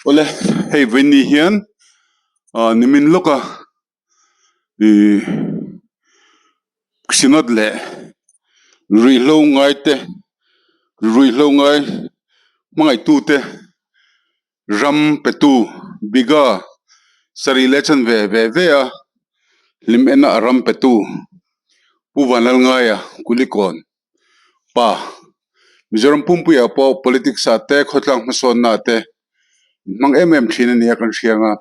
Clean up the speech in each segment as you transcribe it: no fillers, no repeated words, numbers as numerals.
Awle hei vawiin hian ah nimin lawka ihh synod leh ruihhlo ngai te ruihhlo ngai hmangaihtu te ram petu biga sarih leh chanve ve ve a hlim ena a ram petu Pu Vanlalngaia Kulikawn pa Mizoram pumpuiah pawh politics ah te khawtlang hmasawnna ah te hmang em em thin a ni a kan hria ang a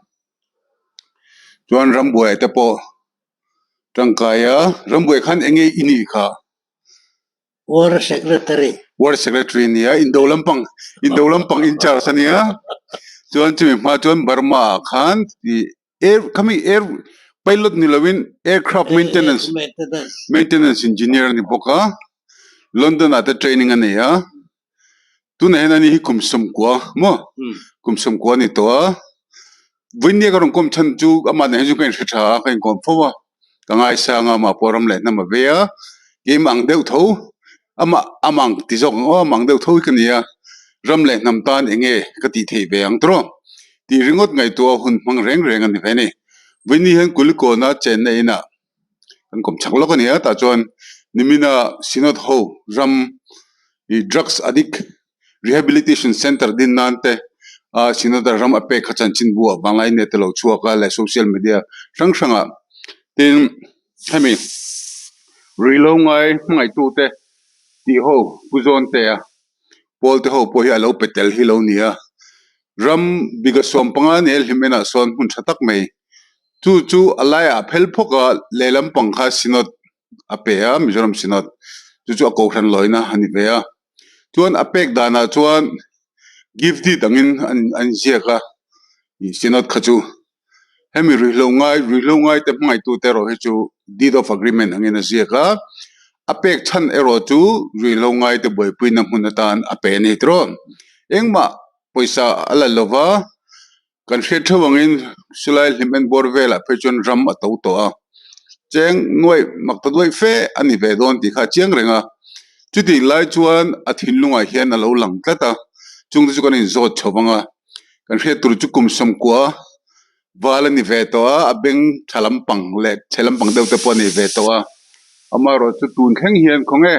chuan rambuai te pawh tangkai a rambuai khan eng nge i nih kha. War Secretary. War Secretary nia indo lampang indo lampang in charge ania chuan chumi hma chuan Burma ah khan ih air khami air pilot ni lovin aircraft maintenance maintenance engineer a ni bawk a London ah te training a nei a tunah hian ani hi kum sawmkua maw kum sawmkua a ni tawh a vawinia ka rawn kawm chhan chu amah nen hian chu ka inhre tha a ka inkawm fo a ka ngaisang a amah pawh ram leh hnam a vei a keimah ang deuh tho amah amah ang ti zawk ang aw amah ang deuh tho hi ka ni a ram leh hnam tan eng nge ka tih theih ve ang tawh tih ringawt ngaihtuah hun hmang reng reng a ni ve a ni vawiin hian Kulikawna chenna inah kan kawm chak lawk a ni a tah chuan nimina Synod ho ram ih drugs addict rehabilitation centre din nan te ah Synod a ram a pek kha chanchin bu ah vanglai net te lo chhuak a leh social media hrang hrang ah tin hemi ruihhlo ngai hmangaihtu te tih ho pu zawn te a pawl te ho pawh hi a lo pe tel hi lo ni a ram biga sawm panga ni a hlim enah sawn hmun tha tak mai chu chu a laiah a phel phawk a lehlam pang kha synod a pe a Mizoram synod chu chu a kohhran lawina a ni ve a chuan a pek danah chuan gift deed angin an an ziak a ih synod kha chu hemi ruihhlo ngai ruihhlo ngai te hmangaihtu te erawh hi chu deed of agreement angin a ziak a a pek chhan erawh chu ruihhlo ngai te buaipuina hmun atan a pe a ni tiraw engmah pawisa a la lo va kan hriat theuh angin silai hlim en bawr velah phei chuan ram a to tawh a cheng nuaih mak ta duaih fe a ni ve dawn tih kha a chiang reng a chutih lai chuan a thinlungah hian a lo lang tlat a chungte chu kan inzawt chho vang a. Kan hriat tur chu kum sawmkua val a ni ve tawh a, a beng tha lampang leh chhe lampang deuh te pawh a nei ve tawh a. Amaherawh chu tun thleng hian khawnge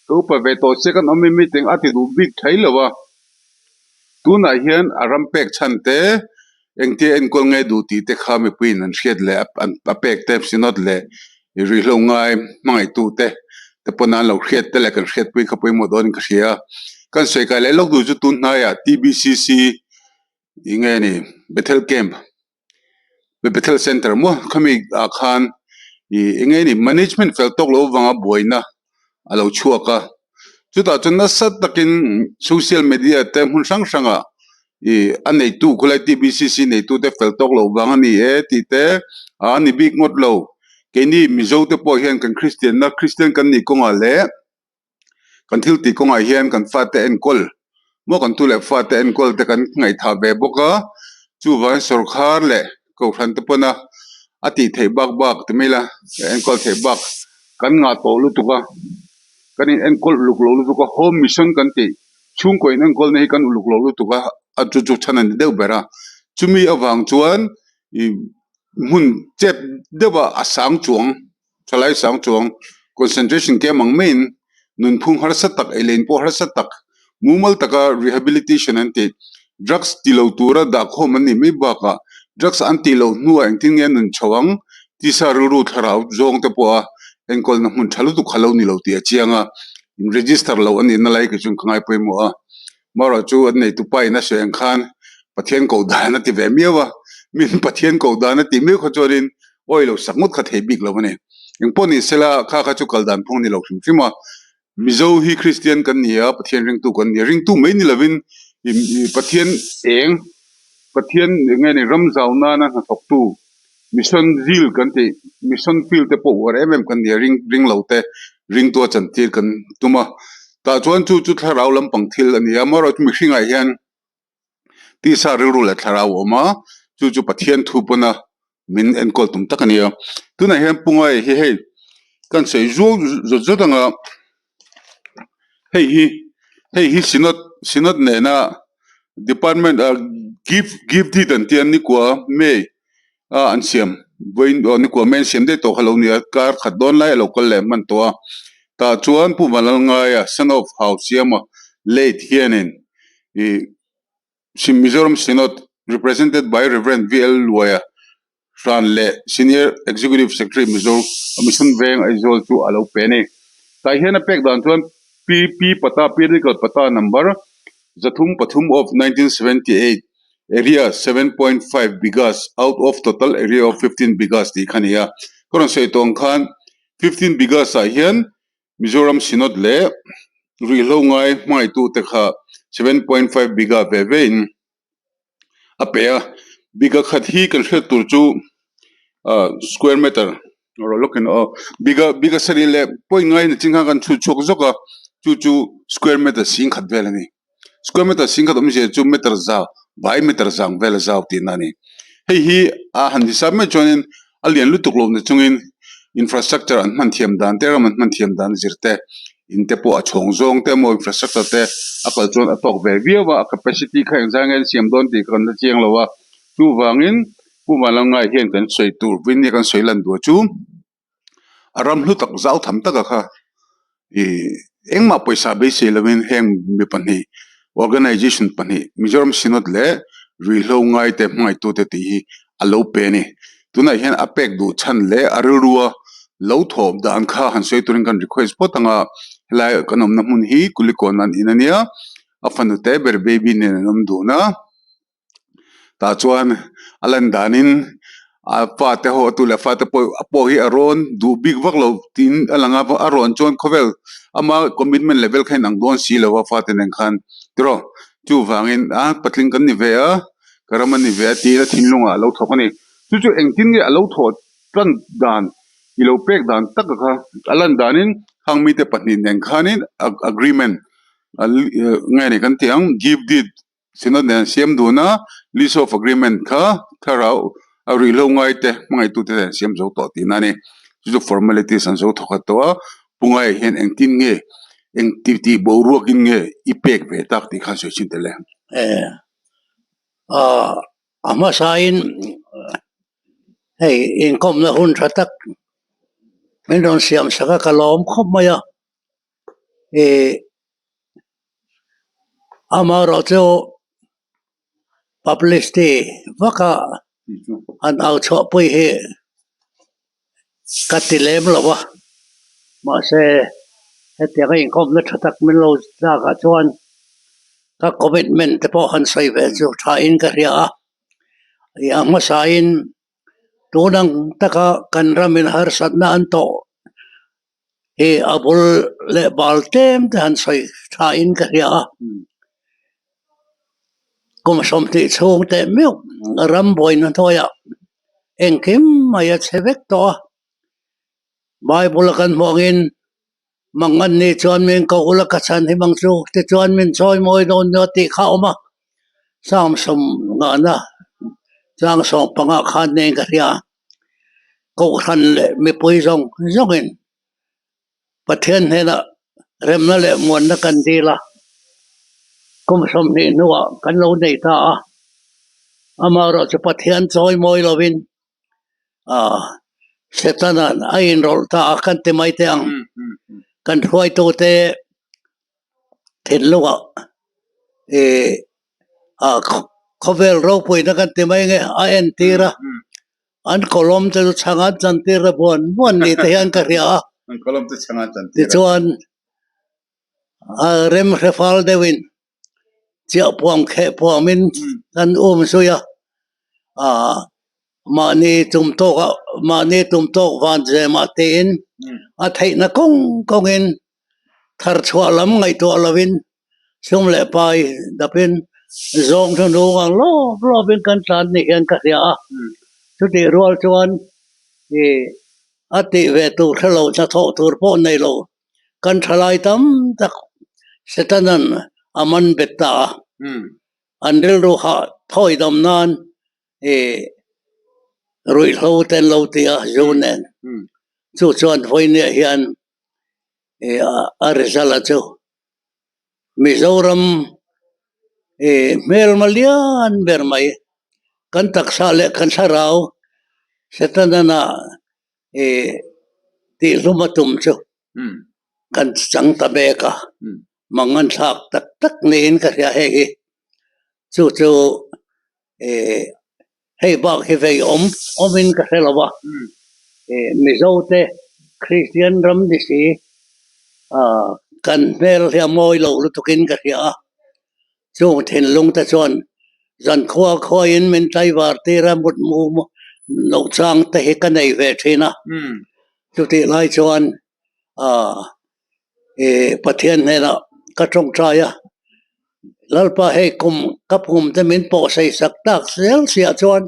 ka upa ve tawh se kan awm em meeting a ti duh bik thei lo a. Tunah hian a ram pek chhan te engtia enkawl nge duh tih te kha mipuiin an hriat leh a pek te synod leh ruihhlo ngai hmangaihtu te te pawn an lo hriat te leh kan hriatpui kha pawimawh dawnin ka hria a. Kan sawi kai leh lawk duh chu tun hnaiah T_B_C_C ih nge ni Bethel Camp Bethel Centre maw khami ah khan ih eng nge ni management fel tawk loh avanga buaina a lo chhuak a chutah chuan nasa takin social media te hmun hrang hrangah ih a neitu khawlai T_B_C_C neitu te fel tawk loh vang a ni e tih te a ni bik ngawt lo keini Mizo te pawh hian kan Kristian na Kristian kan nih kawngah leh kan thil tih kawngah hian kan fate enkawl maw kan tu leh fate enkawl te kan ngaihthah ve bawk a chuvangin sawrkhar leh kohhran te pawn a a tih theih bak bak ti mai ila enkawl theih bak kan ngah tawh lutuk a kan in enkawl uluk lo lutuk a home mission kan tih chhungkaw in enkawl na hi kan uluk lo lutuk a a chu chu chhan a ni deuh ber a chumi avang chuan ih hmun chep deuh ah a sang chuang. Thalai sang chuang concentration camp ang maiin nunphung harsa tak ei leh in pawh harsa tak mumal taka rehabilitation an tih drugs ti lo tura dah khawm an nih mai bakah drugs an tih loh hnuah engtin nge an nun chho ang tisa rilru thlarau zawng te pawha enkawlna hmun tha lutuk kha lo ni lo tih a chiang a in register loh a nihna lai kei chuan ka ngai pawimawh a marawh chu an neitu pa in a sawi ang khan Pathian koh dan a ti ve miau a min Pathian koh dan a tih miau kha chuanin Awi lo sak ngawt kha thei bik lo a ni. Engpawh ni sela kha kha chu kal dan phung a ni lo hrim hrim a. Mizo hi Kristian kan ni a, Pathian ringtu kan ni a. Ringtu mai ni lovin Pathian eng, Pathian eng nge ni ram zau nana hnathawktu mission zeal kan tih, mission field te pawh uar em em kan ni a, ring ring lo te ringtu a chantir kan tum a. Tah chuan chu chu thlarau lampang thil a ni a, amaherawhchu mihringah hian Tisa rilru leh thlarau a awm a, chu chu Pathian thu pawna min enkawl tum tak a ni a. Tunah hian Pungai hi hei kan sawi zuau zawt zawt ang a, hei hi hei hi synod synod nena. Department ah gift gift deed an tia nikua May a an siam vawiin aw nikua May an siam daih tawh kha lo nia kar khat dawn lai a lo kal leh hman tawh a tah chuan Pu Vanlalngaia son of Hausiama late hianin ih Mizoram Synod represented by Rev VL Luaia Hran leh Senior Executive Secretary Mizo Mission Veng Aizawl chu a lo pe a ni. Tah hian a pek dan chuan PP Pata Periodical Pata Number 303 of 1978 Area 7.5 Bighas out of total area of 15 Bighas tih kha a ni a. Ka rawn sawi tawh ang khan 15 Bighas ah hian Mizoram Synod leh ruihhlo ngai hmangaihtu te kha 7.5 Bigha ve ve in a pe a bigha khat hi kan hriat tur chu ah square meter rawh lawkin aw bigha bigha sarih leh point ngai na ching khan kan chhut chhuak zawk a chu chu square meter sing khat vel a ni square meter sing khat awmzia chu meter za vai meter zang vel a zau tihna a ni hei hi a han hisap mai chuanin a lian lutuk lo na chungin infrastructure an hman thiam dan te ram an hman thiam dan zir te in te pawh a chhawng zawng te emaw infrastructure te a kal chuan a tawk ve viau a a capacity kha engzai nge an siam dawn tih kan la chiang lo a chuvangin Pu Vanlalngai hian kan sawi tur vin nge kan sawi lan duh chu a ram hlu tak zau tham taka kha ih engmah pawisa beisei lovin heng mi pahnih organization pahnih Mizoram Synod leh ruihhlo ngaite hmangaih tute tih hi a lo pe a ni tunah hian a pek duh chhan leh a rilrua lo thawp dan kha han sawi turin kan request phawt ang a helai kan awmna hmun hi Kulikawn an in ania a fanu te ber baby nen an awm dun a. Tah chuan a lan danin a fate ho a tu leh fate pawh a pawh hi a rawn duh bik vak lo tiin a lang a a rawn chuan khawvel ama commitment level kha inang dawn si lo a fate nen khan tiraw chuvangin a patling kan ni ve a ka ram a ni ve a tiin a thinlungah a lo thawk a ni chu chu engtin nge a lo thawh tan dan i lo pek dan tak a kha a lan danin hang mite pahnih nen khanin agreement nge ni kan tih ang give deed. Synod nen siam dun a, List of Agreement kha thlarau a ruihhlo ngai te hmangaihtute nen siam zo tawh tihna a ni. Chu chu formalities an zo thawkhat tawh a, Pu Ngaia hian engtin nge, eng ti tih boruakin nge i pek ve tak tih kha sawi chin tel e. A hmasain hei inkawmna hun tha tak min rawn siam sak a, ka lawm khawp mai a. Amaherawhchu publicity vaka an au chhuahpui hi ka ti lem lo a, mahse hetianga inkhawmna tha tak min lo tlakah chuan ka commitment te pawh han sawi ve chu thain ka hria a, a hmasain tun ang taka kan ramin harsatna an tawh. Hei a bul leh bal tlem te han sawi tha in ka hria a, kum 20 chhung teh meuh ram buaina hnuaiah engkim mai a chhe vek tawh a, Bible a kan hmuh angin mangan ni chuan min ko ula ka chhan hi mang chu tichuan min chawi mawi dawn nia tih kha a awm a, Psalm 50 chang 15 khan nen ka hria a. Kohhran leh mipui zawng zawngin Pathian hnenah remna leh muanna kan dil a, kum 20 hnuah kan lo nei ta a, amaherawh chu Pathian chawi mawi lovin Setana'n a inrawlh ta a kan ti mai teh ang. Kan hruaitute thinlungah ih Khawvel ropuina kan ti mai nge a entir a, an kawlawm te chu chhang an chantir a buan buan ni te hian ka hria a, tichuan a rem hre fal deuhin chiah puam kheh puamin kan um zui a, mahni tum tawk ah mahni tum tawk van zem ah tiin a theihna kawng kawngin thar chhuah lam ngaihtuah lovin Sum leh pai dapin zawng chu nung ang lawp lawpin kan tlan ni hian ka hria a, chutih rual chuan ih a tih ve tur hre lo hnathawh tur pawh nei lo kan thalai tam tak Setanan a man bet ta a, an rilru hah thawi dam nan ih ruihhlo te an lo ti a zu nen chu chuan vawinia hian ih a result a chu. Mizoram I hmelma lian ber mai kan taksa leh kan thlarau Setana i tihhlum a tum chu kan chang ta mek a, mangan thlak tak tak niin ka hria hei hi. Chu chu i hei bak hi vei awm awmin ka hre lo va, i Mizote Kristian ram ni si kan hmel hi a mawi lo lutukin ka hria a, chung thinlung te chuan zankhua khuaiin min tlaivar tir a mut mu loh chang te hi ka nei ve thin a, chutih lai chuan i Pathian hnenah ka tawngtai a, Lalpa hei kum ka phum te min pawh sei sak tak zel siah chuan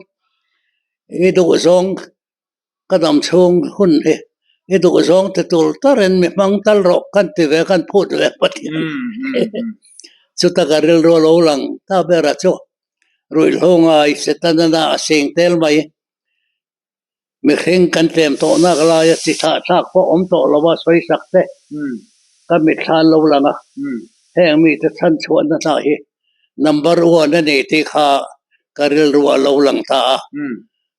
i duhzawng ka dam chhung hun hi i duhzawng ti tur tarin mi hmang tal rawh kan ti ve kan phut ve Pathian chuta ka rilru a lo lang ta ber a chu ruihhlo ngai Setana a sing tel mai. Mihring kan tlem tawh nak laia chi thlah thlak pawh awm tawh lo a sawi sak te ka mitthla an lo lang a, heng mite chhan chhuahna hna hi number one a ni tih kha ka rilru a lo lang ta a,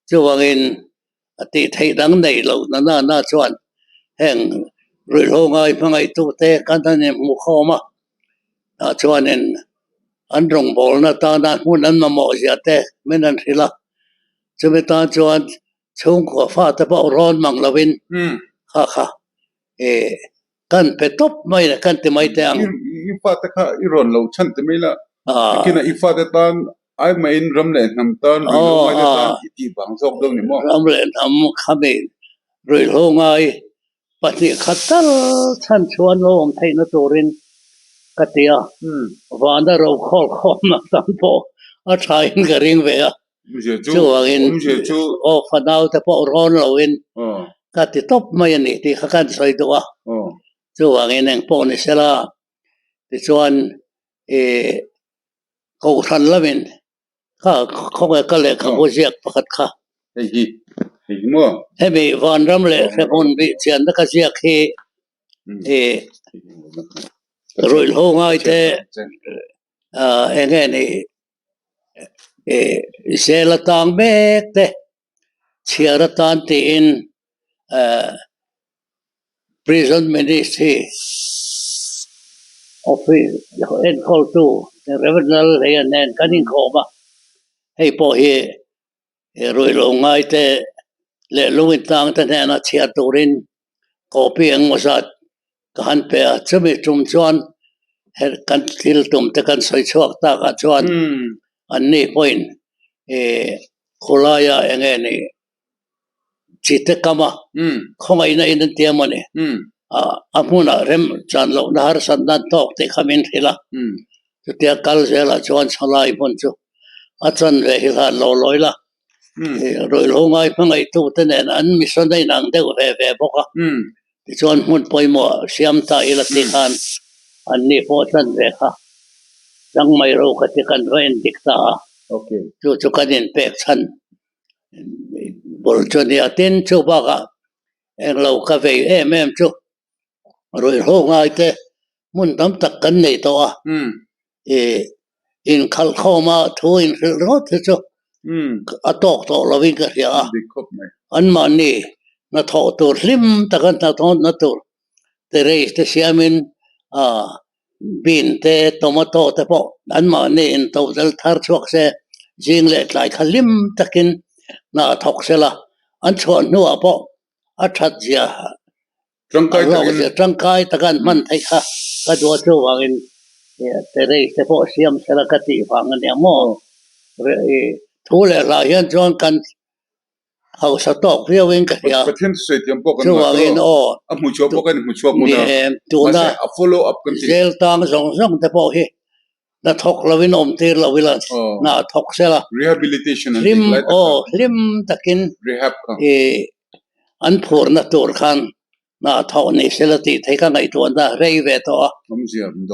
chuvangin a tih theih dang neih loh na na na chuan heng ruihhlo ngai hmangaihtute kan han inhmuh khawm a, tah chuanin an rawngbawlna tana hmun an mamawh zia te min han hrilh a. Chumi tan chuan chhungkua fate pawh rawn mang lovin kha kha i kan pe tawp mai le kan ti mai teh ang. I fate kha i rawn lo chhan ti mai la, takin i fate tan ai mahin ram leh hnam tan ruihhlo ngai te tan i tih vang zawk deuh ni maw? Ram leh hnam khami ruihhlo ngai 2 khat tal chhan chuan lo awm theihna turin ka ti a, vana ro khawl khawmna tam pawh a thain ka ring ve a. Chuvangin aw fanau te pawh rawn loin ka ti tawp mai a ni tih kha kan sawi duh a. Chuvangin eng pawh ni sela tichuan i kohhran lamin kha khawnge ka lehkhabu ziak pakhat kha. Hei hi, hei hi maw? Hemi Vanram leh Hrehmun bih chianna ka ziak hi i ruihhlo ngaite eng nge ni Zel atang mek te chhiar atan tiin Prison Ministry Office enkawltu Rev Lalhleia nen kan inkhawm a, hei pawh hi ruihloh ngaite leh lungintang te hnena chhiar turin copy engemaw zat ka han pe a, chumi tum chuan kan thil tum te kan sawi chhuak tak ah chuan an ni pawhin ih khawlaia eng nge ni chi te kam a khawngaihna in an ti emaw ni a hmunah rem chan lohna harsatna an tawk tih kha min hrilh a, chutia kal zelah chuan chhalai hmun chu a chan ve hi hlan lo lawi la. Ruihhlo ngai hmangaihtu te nen an mission a inang deuh ve ve bawk a, tichuan hmun pawimawh siam ta ila tih khan an ni pawh chan ve kha chang mai ro ka ti kan va endik ta a, chu chu kan inpek chhan bul chu a nia. Tin, chu bakah englo ka vei em em chu Ruihhlo ngaite hmun tam tak kan nei tawh a, i inkhalh khawma thu inhrilh ringawt hi chu a tawk tawh lovin ka hria a, anmahni hnathawh tur hlim taka hnathawhna tur terrace te siamin bean te tomato te pawh anmahni intodelh thar chhuak se zing leh tlai kha hlim takin hna thawk sela an chhuah hnuah pawh a that zia Tangkai takin. Tangkai taka an hman theih kha ka duh a chuvangin terrace te pawh siam sela ka tih vang a nia maw. Thu leh hlah hian chuan kan hausa tawk viau in ka hria. Pathian thusawi thiam pawh kan ngah Chuvangin aw. A hmuchhuak pawh kan hmuchhuak hmun a. Tuna Mahse a follow up kan ti. Jail tang zawng zawng te pawh hi hna thawk lovin awm tir lo ila hna thawk sela. Rehabilitation an Hlim tih lai tak aw hlim takin Rehab kha. I an phurna tur khan hna thawh ni sela tih theih ka ngaihtuahna rei ve tawh a.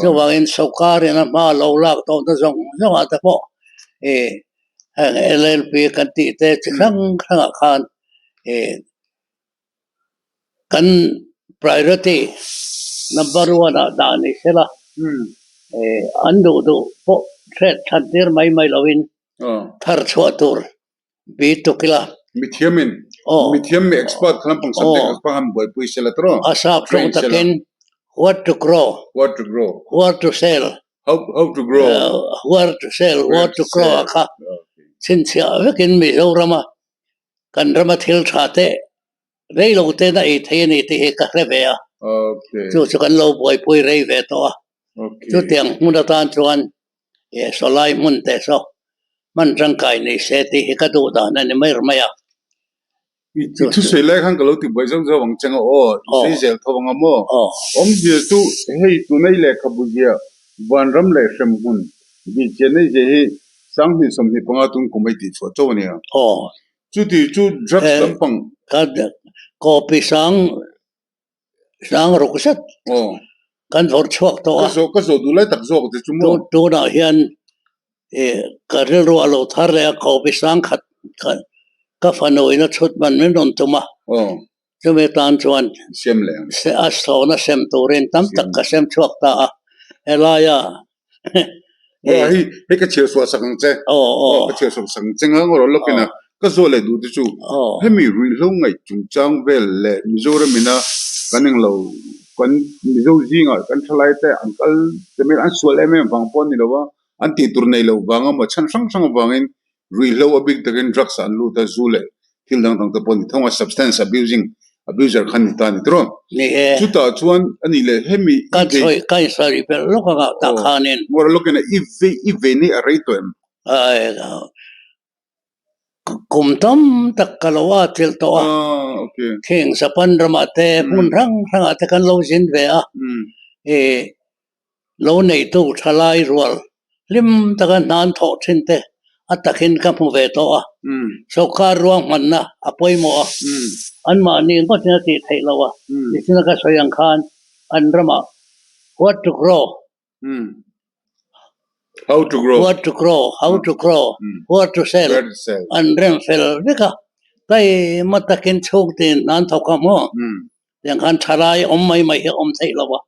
Chuvangin sawrkarin a hma lo lak tawhna zawng zawngah te pawh i heng LLP kan tih te chi hrang hrangah khan i kan priority number one ah dah ni sela i an duh duh pawh. Threat that tir mai mai loin thar chhuah tur bi tuk ila. Mithiamin mithiam mi expert kha lampang subject expert han buaipui sela tawh A sap tawng takin what to grow, what to grow, where to sell, how how to grow, where to sell, what to grow a kha chhinchhiah vekin Mizorama kan rama thil tha te rei lo ten a ei thei a ni tih hi ka hre ve a, chu chu kan lo buaipui rei ve tawh a, chutiang hmun atan chuan sawlai hmun te saw hman tangkai ni se tih hi ka duh dan a ni mai mai a. I thusawi lai khan ka lo ti buai zauh zauh ang che nga aw, i sawi zel tho ang a maw? Awmzia chu hei tunei lehkhabu zia Vanram leh hremhmun bih chian nei zia hi 2025 tun kum a i tihchhuah chauh a nia. Chuti chu drugs lampang. Ka copy sang sang ruk zet kan vawrh chhuak tawh a. Ka zawh duh lai tak zawk che chu maw? Tunah hian ka rilru a lo thar leh a, copy sang khat ka fanu in a chhut man min rawn tum a. Chumi tan chuan a sawna sem turin tam tak ka sem chhuak ta a, helaia Hei hei ka chhiar suah sak ang che. Aw ka chhiar suah sak ang che nga ngawr lawk ina ka zawh leh duh te chu hemi ruihhlo ngaih chungchang vel leh Mizoram ina kan englo kan Mizo zingah kan thalai te an kal te mai an sual em em vang pawh a ni lo a, an tih tur nei lo vang emaw chhan hrang hrang avangin Ruihhlo a bik takin drugs ah an lut a, zu leh thil dang dang te pawh a ni thawng a, substance abusing, abuser kha an ni ta a ni tawh. Ni e. Chutah chuan a nih leh hemi i vei. Ka ka insawi belh lawk anga tah khanin. Ngawr lawkin a i vei i vei nei a rei tawh em? Ai kum tam tak ka lo a thil tawh a. Okay. Khing Japan ramah te hmun hrang hrangah te kan lo zin ve a. I Lo neitu thalai rual hlim taka hnan thawh thin te a takin ka hmu ve tawh a, sawrkar ruahmanna a pawimawh a, anmahni ngawtin a tih theih loh a, nichina ka sawi ang khan an ramah what to grow, how to grow, what to grow, how to grow, where to sell an rem fel vek a, taima takin chhungtin hnan thawk a hmu, tiang khan thalai awm mai mai hi a awm theih loh a.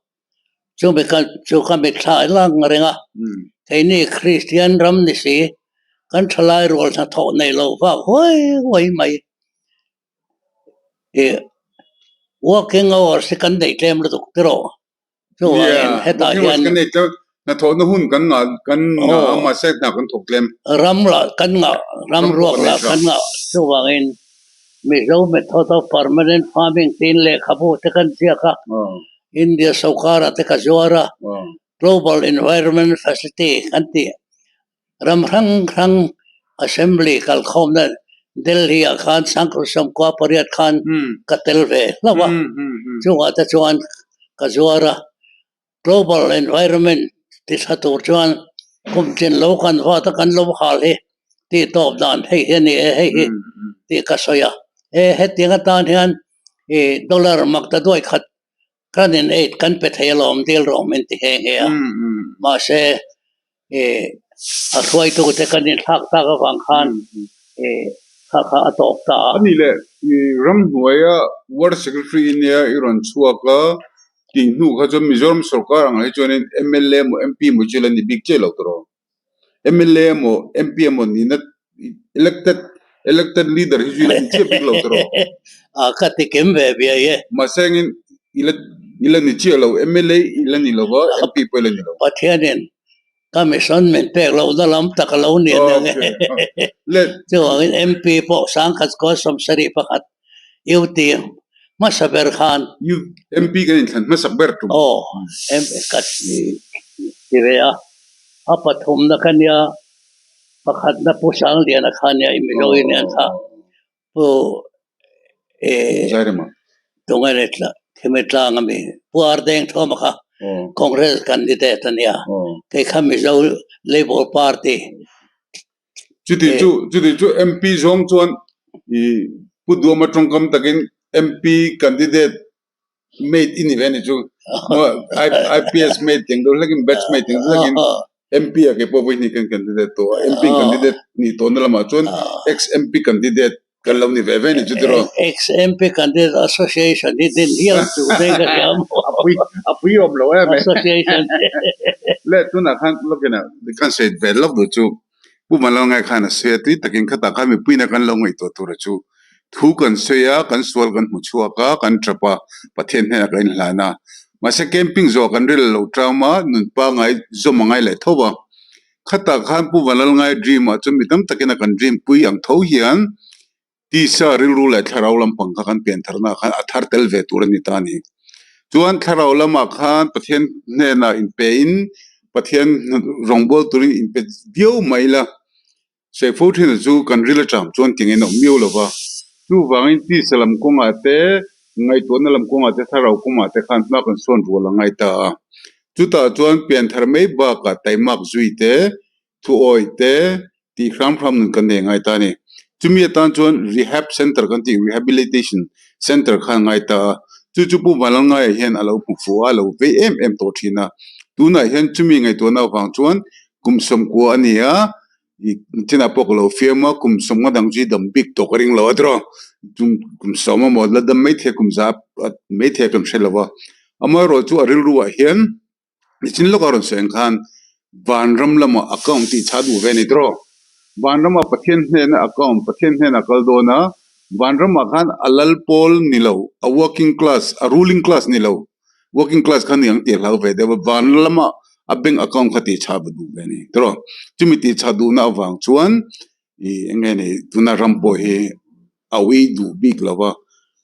Chumi chu ka mitthla i lang reng a, keini Kristian ram ni si, kan thalai rual hnathawh nei lo vak huai huai mai. Ih working hours hi kan neih tlem lutuk tiraw? Chuvangin hetah hian. Kan nei tlem, hnathawhna hun kan ngah kan ngah a mahse hna kan thawk tlem. Ram lah kan ngah, ram ruak lah kan ngah chuvangin Mizo method of permanent farming tiin lehkhabu te kan ziak a. India sawrkara te ka zuar a, Global Environment Facility kan tih ram hrang hrang Assembly kalkhawmna Delhi ah khan 1998 khan ka tel ve hlauh a, chungah te chuan ka zuar a, Global Environment ti tha tur chuan kum tin lo kan vat a kan lo hal hi tih tawp dan hei hi a ni e hei hi tih ka sawi a, e hetiang atan hian ih dollar mak ta duai khat kan in aid kan pe thei alawm dil rawh min ti nghe nghe a, mahse ih a hruaitu te kan inthlak tak avang khan ih kha kha a tawp ta a. A nih leh ih ramhnuaia Ward Secretary i nia i rawn chhuak a tih hnu kha chuan Mizoram sorkar ang hi chuanin mla emaw MP emaw chu la ni bik chiah lo tawh. Mla emaw MP emaw nihna elected elected leader hi chu i la ni chiah bik lo tawh. A ka ti kim ve biai e. Mahse engin i la i la ni chiah lo mla i la ni lo va MP pawh i la ni lo. Pathianin ka mission min pek lohna lam tak a lo ni a nia nge. Chuvangin MP pawh sangkhat kawl 71 UT hmasa ber khan. MP kan inthlan hmasak ber tum. Aw, MP ka ti ve a, a pathumna ka nia, pakhatna Pu Sangliana kha nia i Mizo in an kha Pu tunge ni khimi tlang ami Pu Ardeng Thawma kha Congress candidate a nia, kei kha Mizo Labour Party. Chuti chu chuti chu MP zawng chuan ih Pu Duama tawngkam takin MP candidate mate i ni ve a ni chu IPS mate teng deuh hlekin batch mate teng deuh hlekin MP ah kei pawh vawi hnih kan candidate tawh a MP candidate nih tawhna lamah chuan ex MP candidate kan lo ni ve ve a ni chu tiraw. Ex MP candidate association hi din hial chu daih ka hria maw. pui a pui awm lo em Association. Le tunah khan lawkin ah kan sawi ve lawk duh chu Pu Vanlalngai khan a sawi a, tui takin khatah khan mipuiin a kan lo ngaihtuah tur a chu thu kan sawi a, kan sual kan hmu chhuak a, kan tap a, Pathian hnenah kan inhlan a. Mahse camping zawh kan ril lo tram a, nun pangai zawm a ngai leh tho a. Khatah khan Pu Vanlalngai dream ah chuan mi tam takin a kan dream pui ang tho hian tisa rilru leh thlarau lampang kha kan pian tharna ah khan a thar tel ve tur a ni ta a ni. Chuan thlarau lamah khan Pathian hnenah inpe in Pathian rawngbâwl turin inpe viau mai la, sawi fo ṭhin chu kan ril aṭang chuan ti ngei nawm miau lo va. Chuvangin tisa lam kawngah te, ngaihtuahna lam kawngah te, thlarau kawngah te khan hma kan sawn rual a ngai ta a. Chutah chuan pianthar mai bakah taimak zui te, thuawi te tih hram hram nun kan nei ngai ta a ni. Chumi atan chuan Rehab Centre kan tih Rehabilitation Centre khan ngai ta a, chu chu Pu Vanlalngaia hian a lo hmu fuh a, a lo vei em em tawh thin a. Tunah hian chumi ngaihtuahna avang chuan kum sawmkua a ni a, chinah pawh ka lo fiam a, kum sawmnga dang chu i dam bik tawh ka ring lo a tiraw, kum sawm emaw la dam maithei a, kum za maithei a kan hre lo va. Amaherawh chu a rilru ah hian Nichin lawka rawn sawi ang khan vanram lamah account tih chah duh ve a ni tawh. Vanramah Pathian hnena account, Pathian hnena kal dawn a, vanramah khan a lal pawl ni lo, a working class, a ruling class ni lo, working class kha ni ang tih a hlau ve deuh a, van lama a bank account kha tih chah va duh ve a ni tawh. Chumi tih chah duhna avang chuan ih eng nge ni tuna ram pawh hi a ui duh bik lo va,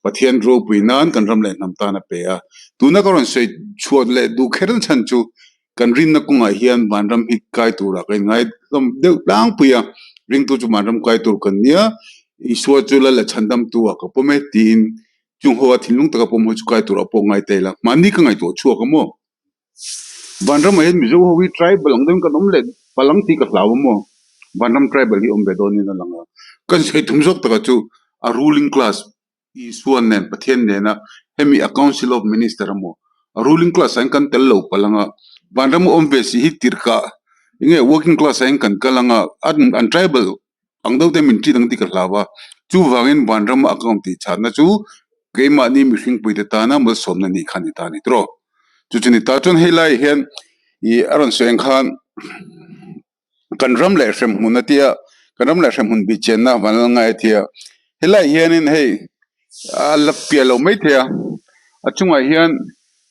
Pathian ropui nan kan ram leh hnam tan a pe a. Tuna ka rawn sawi chhuat leh duh kher chhan chu kan rinna kawngah hian vanram hi kai turah ka inngai hlawm deuh tlangpui a, ringtu chu vanram kai tur kan nia, Isua chu lal leh chhandamtu ah ka pawm e tiin chung ho a thinlung taka pawm ho chu kai turah pawh ngai ta ila, mahni ka ngaihtuah chhuak a maw? Vanramah hian Mizo ho hi tribal ang deuhin kan awm leh palang tih ka hlau a maw? Vanram tribal hi awm ve dawnin a lang a. Kan sawi tum zawk takah chu a ruling class Isua nen Pathian nena hemi a council of minister a maw? A ruling class ah hian kan tel lo palang a, Vanram a awm ve si hi tirhkah enge working class ah hian kan kal ang a, an tribal ang deuh te min ṭin ang tih ka hlau a, chuvangin vanram a account tih chhanna chu keimahni mihring puite tana malsawmna nih kha a ni ta a ni tawh. Chu chu ni ta chuan hei laiah hian ih a rawn sawi ang khan kan ram leh hremhmun a tia, kan ram leh hremhmun bih chenna vanlal ngai a tia, helaiah hianin hei A la piah lo maithei a, a chungah hian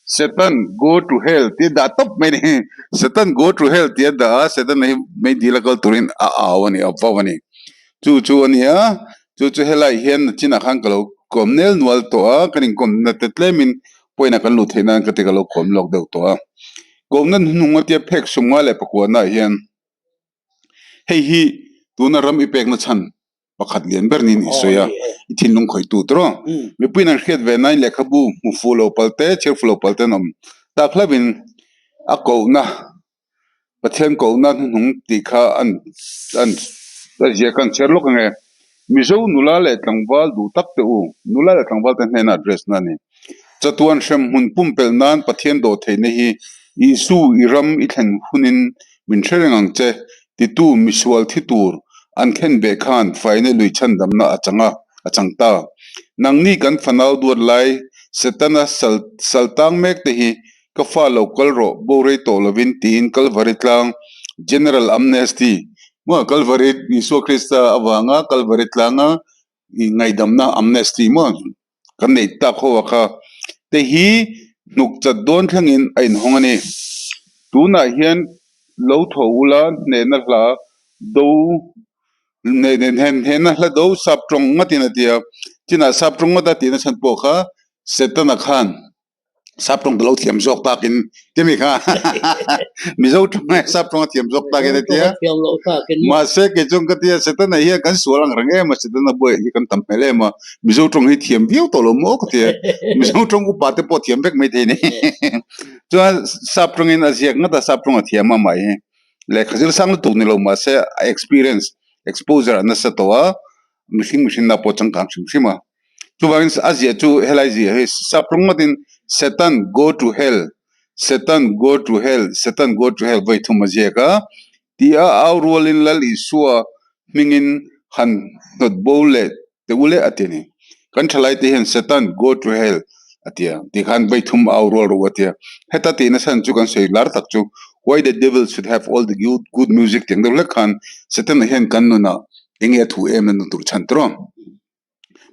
Satan go to hell tih a dah tawp mai a ni. Satan go to hell tih a dah a, Satan hi mei dil a kal turin a au a ni, a vau a ni. Chu chu a ni a, chu chu helai hian nachinah khan ka lo kawm nel nual tawh a, kan inkawmna te tlemin pawina kan luh theih nan ka ti ka lo kawm lawk deuh tawh a. Kawmna hnuhnung atia phek sumnga leh pakuana ah hian hei hi tuna ram i pekna chhan pakhat lian ber niin i sawi a, i thinlung khawihtu tur aw. Mipuiin an hriat ve nain lehkhabu hmu fuh lo pal te, chhiar fuh lo pal te an awm tak hlauhin a kohna, Pathian kohna hnuhnung tih kha an an a zia kha an chhiar lawk ang e. Mizo nula leh tlangval duh tak te u, nula leh tlangval te hnena address na a ni. Chatuan hremhmun pumpelh nan Pathian dawh theihna hi Isu i ram i thlen hunin min hre reng ang che, titu misual thi tur an khen beh khan faina lui chhandamna a chang a, a chang ta. Nangni kan fanau duat lai Setana sal sal tang mek te hi ka fa lo kal rawh bo rei tawh lovin tiin Kalvari tlang General Amnesty maw Kalvari Isua Krista avanga Kalvari tlanga ngaihdamna Amnesty maw kan neih tak ho a kha te hi hnuk chat dawn thlengin a inhawng a ni. Tunah hian lo tho ula hnehna hla do hnehna hla do sap tawng ngatin a ti a, chinah sap tawng ngawt a tihna chhan pawh kha Setana khan Sap tawng ka lo thiam zawk takin ti mi kha Mizo tawng nge sap tawng a thiam zawk takin a tia mahse kei chuan ka tia Setana hian kan sual ang reng em a Setana buai hi kan tam hmel em a Mizo tawng hi thiam viau tawh lo maw ka tia Mizo tawng upa te pawh thiam vek maithei ni chuan sap tawngin a ziak ngat a sap tawng a thiam a mah hi lehkha zir sang lutuk ni lo mahse a experience exposure a nasa tawh a mihring mihrinna pawh changkang hrim hrim a. Chuvangin a ziah chu helai ziah hi sap rawng ngatin Satan go to hell, Satan go to hell, Satan go to hell vawi thum a ziak a tia au rualin Lal Isua hmingin han hnawt bo leh teh u leh a ti a ni. Kan thalaite hian Satan go to hell. a ti a. Tikhan vawi thum au rual rawh u a ti a. Heta tihna chhan chu kan sawi lar tak chu Why the devil should have all the good music tih ang deuh hlek khan Satan-a hian kan nunah eng nge a thu em na tur chhan tawh a.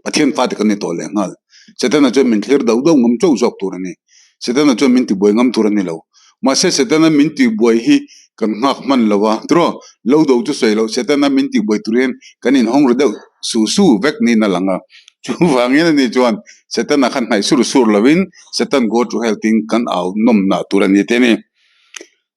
Pathian fate kan ni tawh leh nghal. Setana chuan min thlir dauh dauh ngam chauh zawk tur a ni. Setana chuan min tibuai ngam tur a ni lo. Mahse Setana min tibuai hi kan nghak hman lo a, tiraw? Lo do chu sawi loh, Setana min tibuai tur hian kan inhawng ri deuh su su vek niin a lang a. Chuvangin ani chuan Setana khan hnaih sur sur lovin Satan go to hell tiin kan au nawm nah tur a ni te a ni.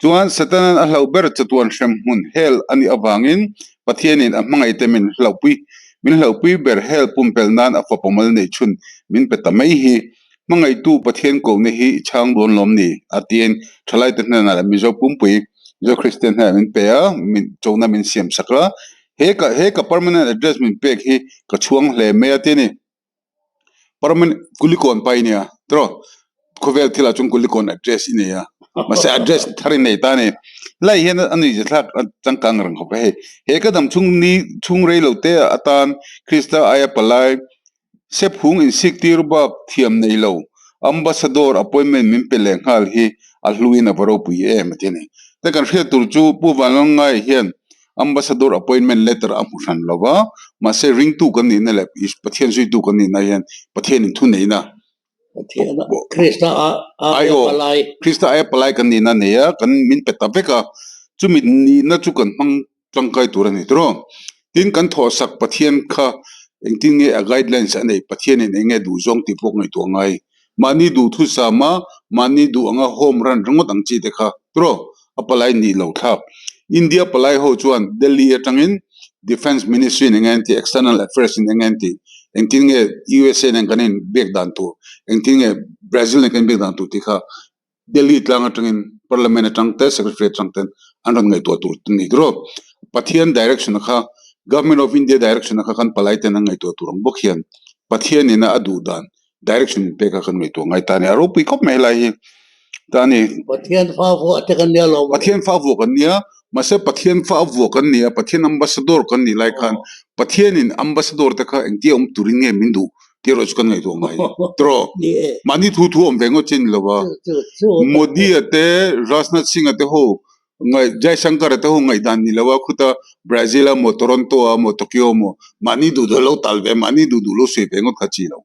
Chuan Satanan a hlauh ber chatuan hrem hmun hell a nih avangin Pathianin a hmangaihte min hlauhpui min hlauhpui ber hell pumpelh nan a fapa mal neih chhun min pe ta mai hi hmangaihtu Pathian kohna hi i chhang dawn lawm ni? a tiin thalaite hnenah leh Mizo pumpui Mizo Kristian hnenah min pe a, min chona min siam sak a, he ka he ka permanent address min pek hi ka chhuang hle mai a ti a ni. Permanent Kulikawn pa i nia tiraw khawvel thil ah chuan Kulikawn address i nei a mahse address thar i nei ta a ni helai hian a nuihza thlak a changkang reng khawp a hei he ka dam chhung ni chhung rei lo te atan Krista aia palai sep hung insik tir bak thiam nei lo ambassador appointment min pe leh nghal hi a hluin a va ropui em a ti a ni te kan hriat tur chu Pu Vanlalngai hian Ambassador appointment letter a hmu hran lo va, mahse ringtu kan nihna leh Pathian zuitu kan nihna hian Pathianin thu neihna Krista aia palai Krista aia palai kan nihna a nei a, kan min pe ta vek a, chumi nihna chu kan hmang tangkai tur a ni tawh. Tin, kan thawhsak Pathian kha engtin nge a guidelines a neih, Pathianin eng nge duh zawng tih pawh ngaihtuah ngai. Mahni duhthusam a, mahni duh anga home run ringawt ang chi te kha tawh. a palai nih lo thlak. India palai ho chuan Delhi atangin Defence Ministry in enge an tih, External Affairs in enge an tih, engtin nge USA nen kan in biak dan tur, engtin nge Brazil nen kan in biak dan tur tih kha Delhi tlang atangin Parliament atang te Secretariat atang ten an rawn ngaihtuah tur a ni tiraw. Pathian direction kha Government of India direction kha kan palai ten an ngaihtuah tur ang bawk hian Pathian ina a duh dan direction in pek a kan ngaihtuah ngai ta a ni. A ropui khawp mai helai hi ta a ni. Pathian fa vuah te kan nia lo. Pathian fa vuah kan nia, mahse Pathian fa vuah kan nia, Pathian ambassador kan nih lai khan Pathianin ambassador te kha engtia awm turin nge min duh tih erawh chu kan ngaihtuah ngai tiraw. Mahni thu thu awm ve ngawt chin lo a. Modi-a te, Rajnath Singh-a te ho Ngaih Jaishankar-a te ho ngaihdan ni lo a, khuta Brazil a maw, Toronto a maw, Tokyo maw, mahni duh duh lo tal ve, mahni duh duh lo sawi ve ngawt kha chi lo.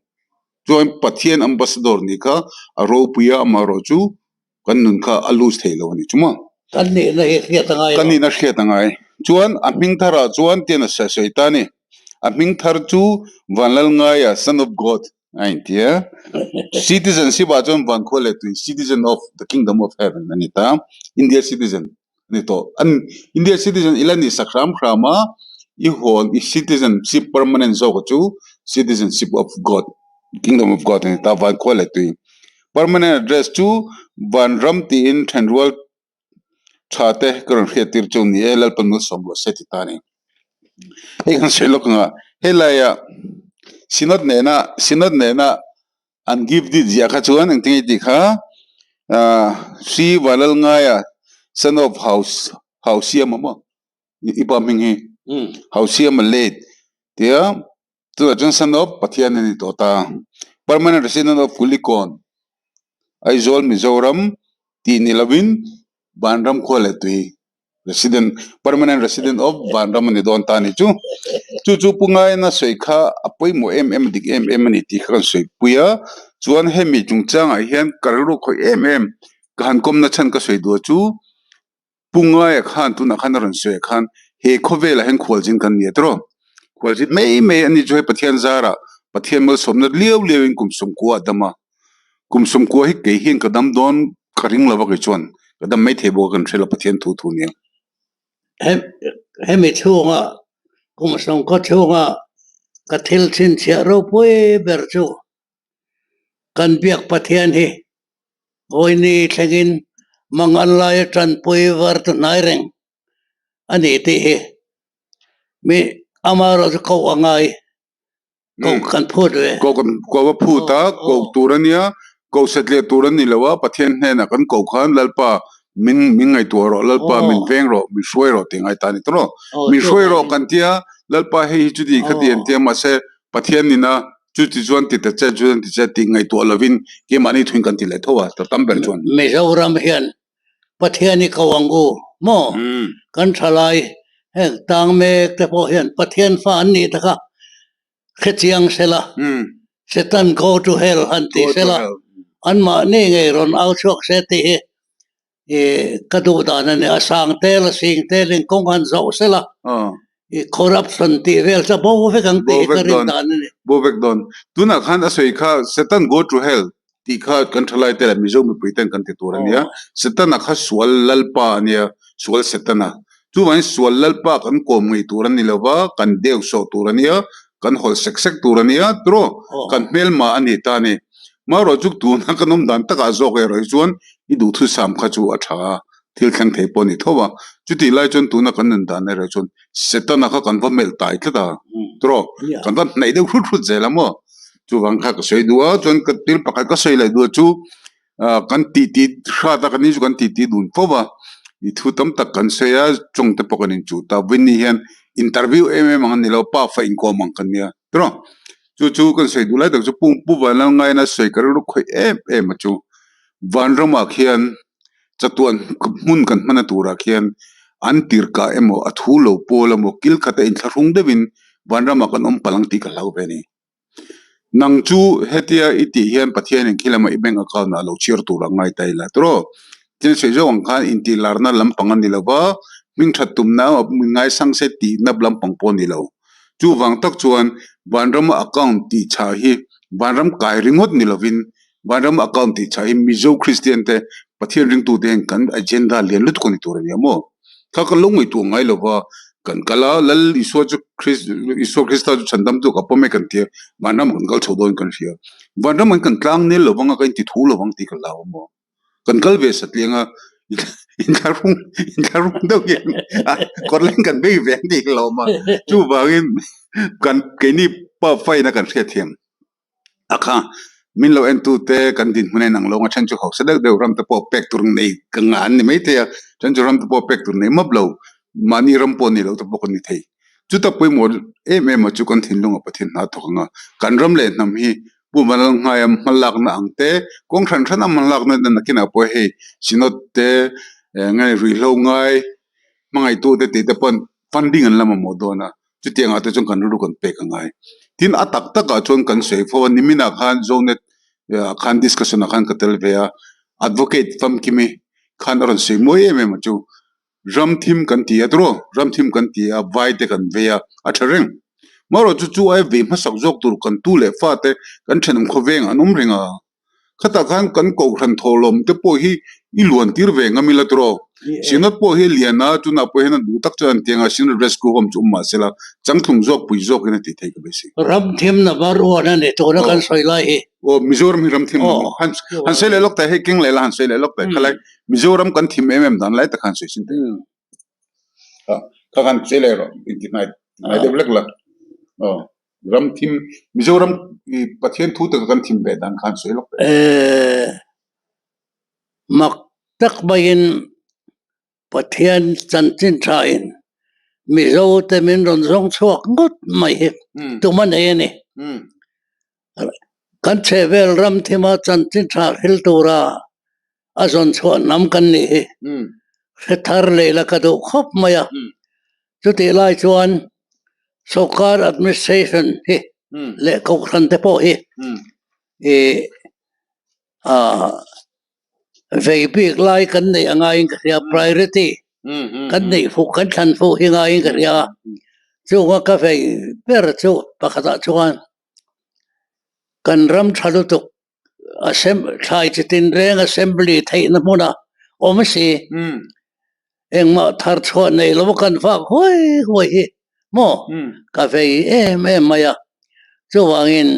Chuan Pathian ambassador nih kha a ropui a, amaherawh chu kan nun kha a lose thei lo a ni chu maw? Kan nihna hi hriat a ngai lo. Kan nihna hriat a ngai. Chuan a hming tharah chuan tian a sawi ta a ni. A hming thar chu Vanlalngaia, Son of God, A inti a, citizenship ah chuan Vankhua leh tui citizen of the kingdom of heaven a ni ta, India citizen a ni tawh. An India citizen ila ni sak hram hram a, i hawn i citizenship permanent zawk chu citizenship of God, kingdom of God a ni ta, Vankhua leh tui. Permanent address chu Vanram tiin thenrual tha te ka rawn hriat tir chu ni e, Lalpan malsawm rawh se ti ta a ni. Hei kan sawi lawk anga helaia Synod nena Synod nena an give deed ziah kha chuan engtin nge tih kha ah Sri Valalngaia son of House Hausiama maw i pa hming hi Hausiama late tia chutah chuan son of Pathian a ni tawh ta permanent resident of Kulikawn Aizawl Mizoram tih ni lovin Vanram khua leh tui resident permanent resident of Vanram a ni dawn ta a ni chu chu chu pu Ngaina sawi kha a pawimawh em em a dik em em a ni tih kha kan sawi pui a chuan hemi chungchangah hian ka rilru khawih em em ka han kawmna chhan ka sawi duh chu Pu Ngaia khan tunah khan a rawn sawi ah khan he khawvelah hian khualzin kan ni a tiraw khualzin mai mai a ni chu hei Pathian zarah Pathian malsawmna liau liau in kum sawmkua a dam a kum sawmkua hi kei hian ka dam dawn ka ring lo va kei chuan ka dam mai thei bawk a kan hre lo Pathian thu thu nia. Hemi chhunga kum sawmkaw chhunga ka thil chhinchhiah ropui ber chu Kan biak Pathian hi Kawini thlengin mangan laia tanpui var chu hnai reng a ni tih hi mi amaherawh chu koh a ngai, koh kan phut ve. Koh kan koh a phut a, koh tur a nia, koh satliah tur a ni lo a, Pathian hnenah kan koh khan Lalpa min min ngaihtuah rawh, Lalpa min veng rawh, min hruai rawh tih ngai ta a ni tawh rawh. Min hruai rawh kan tia, Lalpa hei hi chuti khati an tia mahse Pathian nina. Chuti chuan ti ta che, chuan ti che tih ngaihtuah lovin keimahni thuin kan ti leh tho a, ta tam ber chuan. Mizoram hian Pathian i ko ang u maw? Kan thalai heng tang mek te pawh hian Pathian fa an nih taka hrechiang sela, Satan go to hell han ti sela, anmahni ngei rawn au chhuak se tih hi I ka duh dan a ni a, sang tel a sing tel in kawng han zawh sela i corruption tih vel chu a bo vek ang tih hi ka rin dan a ni. Bo vek dawn. Tunah khan a sawi kha Satan go to hell tih kha kan thalai te leh Mizo mipui ten kan ti tur a nia. Setana kha sual lalpa a nia, sual Setana. Chuvangin sual lalpa kan kawm ngei tur a ni lo va, kan deu sawh tur a nia, kan hawlh sek sek tur a nia tiraw? Kan hmelma a ni ta a ni. Marawh chu tuna kan awm dan takah zawk erawh hi chuan i duhthusam kha chu a tha a, thil thleng thei pawh a ni tho a. Chutih lai chuan tuna kan nun dan erawh chuan Setana kha kan va melh tai tlat a tiraw? Kan va hnaih deuh hrut hrut zel a maw? Chuvang kha ka sawi duh a, chuan ka thil pakhat ka sawi leh duh chu kan titi hrat a, kan ni chu kan titi dun fo va, i thu tam tak kan sawi a, tawng te pawh kan inchuh ta. Vawiin hian interview em em ang a ni lo, pa fa inkawm ang kan nia tiraw? Chu chu kan sawi duh lai tak chu Pu Pu Vanlalngaina sawi ka rilru khawih em em a chu. Vanramah khian chatuan hmun kan hman a turah khian an tirhkah emaw a thu lo pawl emaw kil khata inthlahrung deuhin Vanramah kan awm palh ang tih ka hlau ve a ni. Nang chu hetia i tih hian Pathianin khi lama i bank account ah lo chhiar tur a ngai ta ila tiraw? Tin sawi zawk ang khan intihlarna lampang a ni lo va, hming that tumna min ngaisang se tihna lampang pawh a ni lo. Chuvang tak chuan Vanrama account tih chhah hi Vanram kai ringawt ni lovin Vanrama account tih chhah hi Mizo Kristian te Pathian ringtute hian kan agenda lian lutuk a ni tur a nia maw? Kha ka lo ngaihtuah ngai lo va, kan kal a, Lal Isua chu Isua Krista chu chhandamtu ka pawm e kan ti a, Vanram kan kal chho dawn kan hria. Vanram kan kan tlang nel lovang a, ka inti thu lovang tih ka hlau a maw? Kan kal ve satliang a, inthlahrung inthlahrung deuh hian kawr leng kan bei ve ang tih ka hlauhawm a, chuvangin kan keini pa faina kan hriatthiam a kha min lo en tute kan dinhmun a inang lo a then chu hausa deuh deuh ram te pawh pek tur nei ka ngah an ni maithei a then chu ram te pawh pek tur nei map lo mahni ram pawh ni lo te pawh kan ni thei chuta pawimawh em em a chu kan thinlung a Pathian hna thawk ang a kan ram leh hnam hi Pu Vanlalnghaia hmalakna ang te kawng hran hran a hmalakna te nakinah pawh hei Synod te nge ruihhlo ngai hmangaihtu te tih te pawn funding an la mamawh dawn a. Chutiangah te chuan kan rilru kan pek a ngai. Tin, a tak takah chuan kan sawi fo a, niminah khan Zonet ah khan discussion ah khan ka tel ve a, Advocate Famkimi khan a rawn sawi mawi em em a chu, ram thim kan ti a tiraw, ram thim kan ti a, vai te kan vei a, a tha reng. Marawh chu chu ai vei hmasak zawk tur kan tu leh fa te kan thenawm khawveng an awm reng a. Khatah khan kan kohhran thawhlawm te pawh hi i luan tir ve ngam ila tiraw? Synod pawh hi a lian a, tunah pawh hian a duh tak chuan an tiang a, Synod Rescue Home chu awm mah sela, changtlung zawk pui zawkin a tih theih ka beisei. Ram thimna var uan a ni tuna kan sawi lai hi. Aw, Mizoram hi ram thimna maw? Han han sawi leh lawk ta, hei keng leh la han sawi leh lawk ta, khalai Mizoram kan thim em em dan lai tak han sawi sin teh. Kha khan sawi leh rawh, inti hnai hnai deuh lek la. Aw. Ram thim, Mizoram Pathian thu taka kan thim ve dan khan sawi lawk teh. Eh, mak tak maiin Pathian chanchin thain Mizo te min rawn zawng chhuak ngawt mai hi tum a nei a ni. Kan chhehvel ram thima chanchin tha hril tura a zawn chhuah hnam kan nih hi hre thar leh la ka duh khawp mai a. Chutih lai chuan sawrkar administration hi leh kohhran te pawh hi ih ah vei bik lai kan neih a ngaiin ka hria priority kan neih fuh kan thlan fuh hi ngaiin ka hria a. Chunga ka vei ber chu pakhatah chuan kan ram tha lutuk thlai chi tinreng assembly theihna hmuna awm si engmah thar chhuah nei lo kan fak huai huai hi maw ka vei em em mai a chuvangin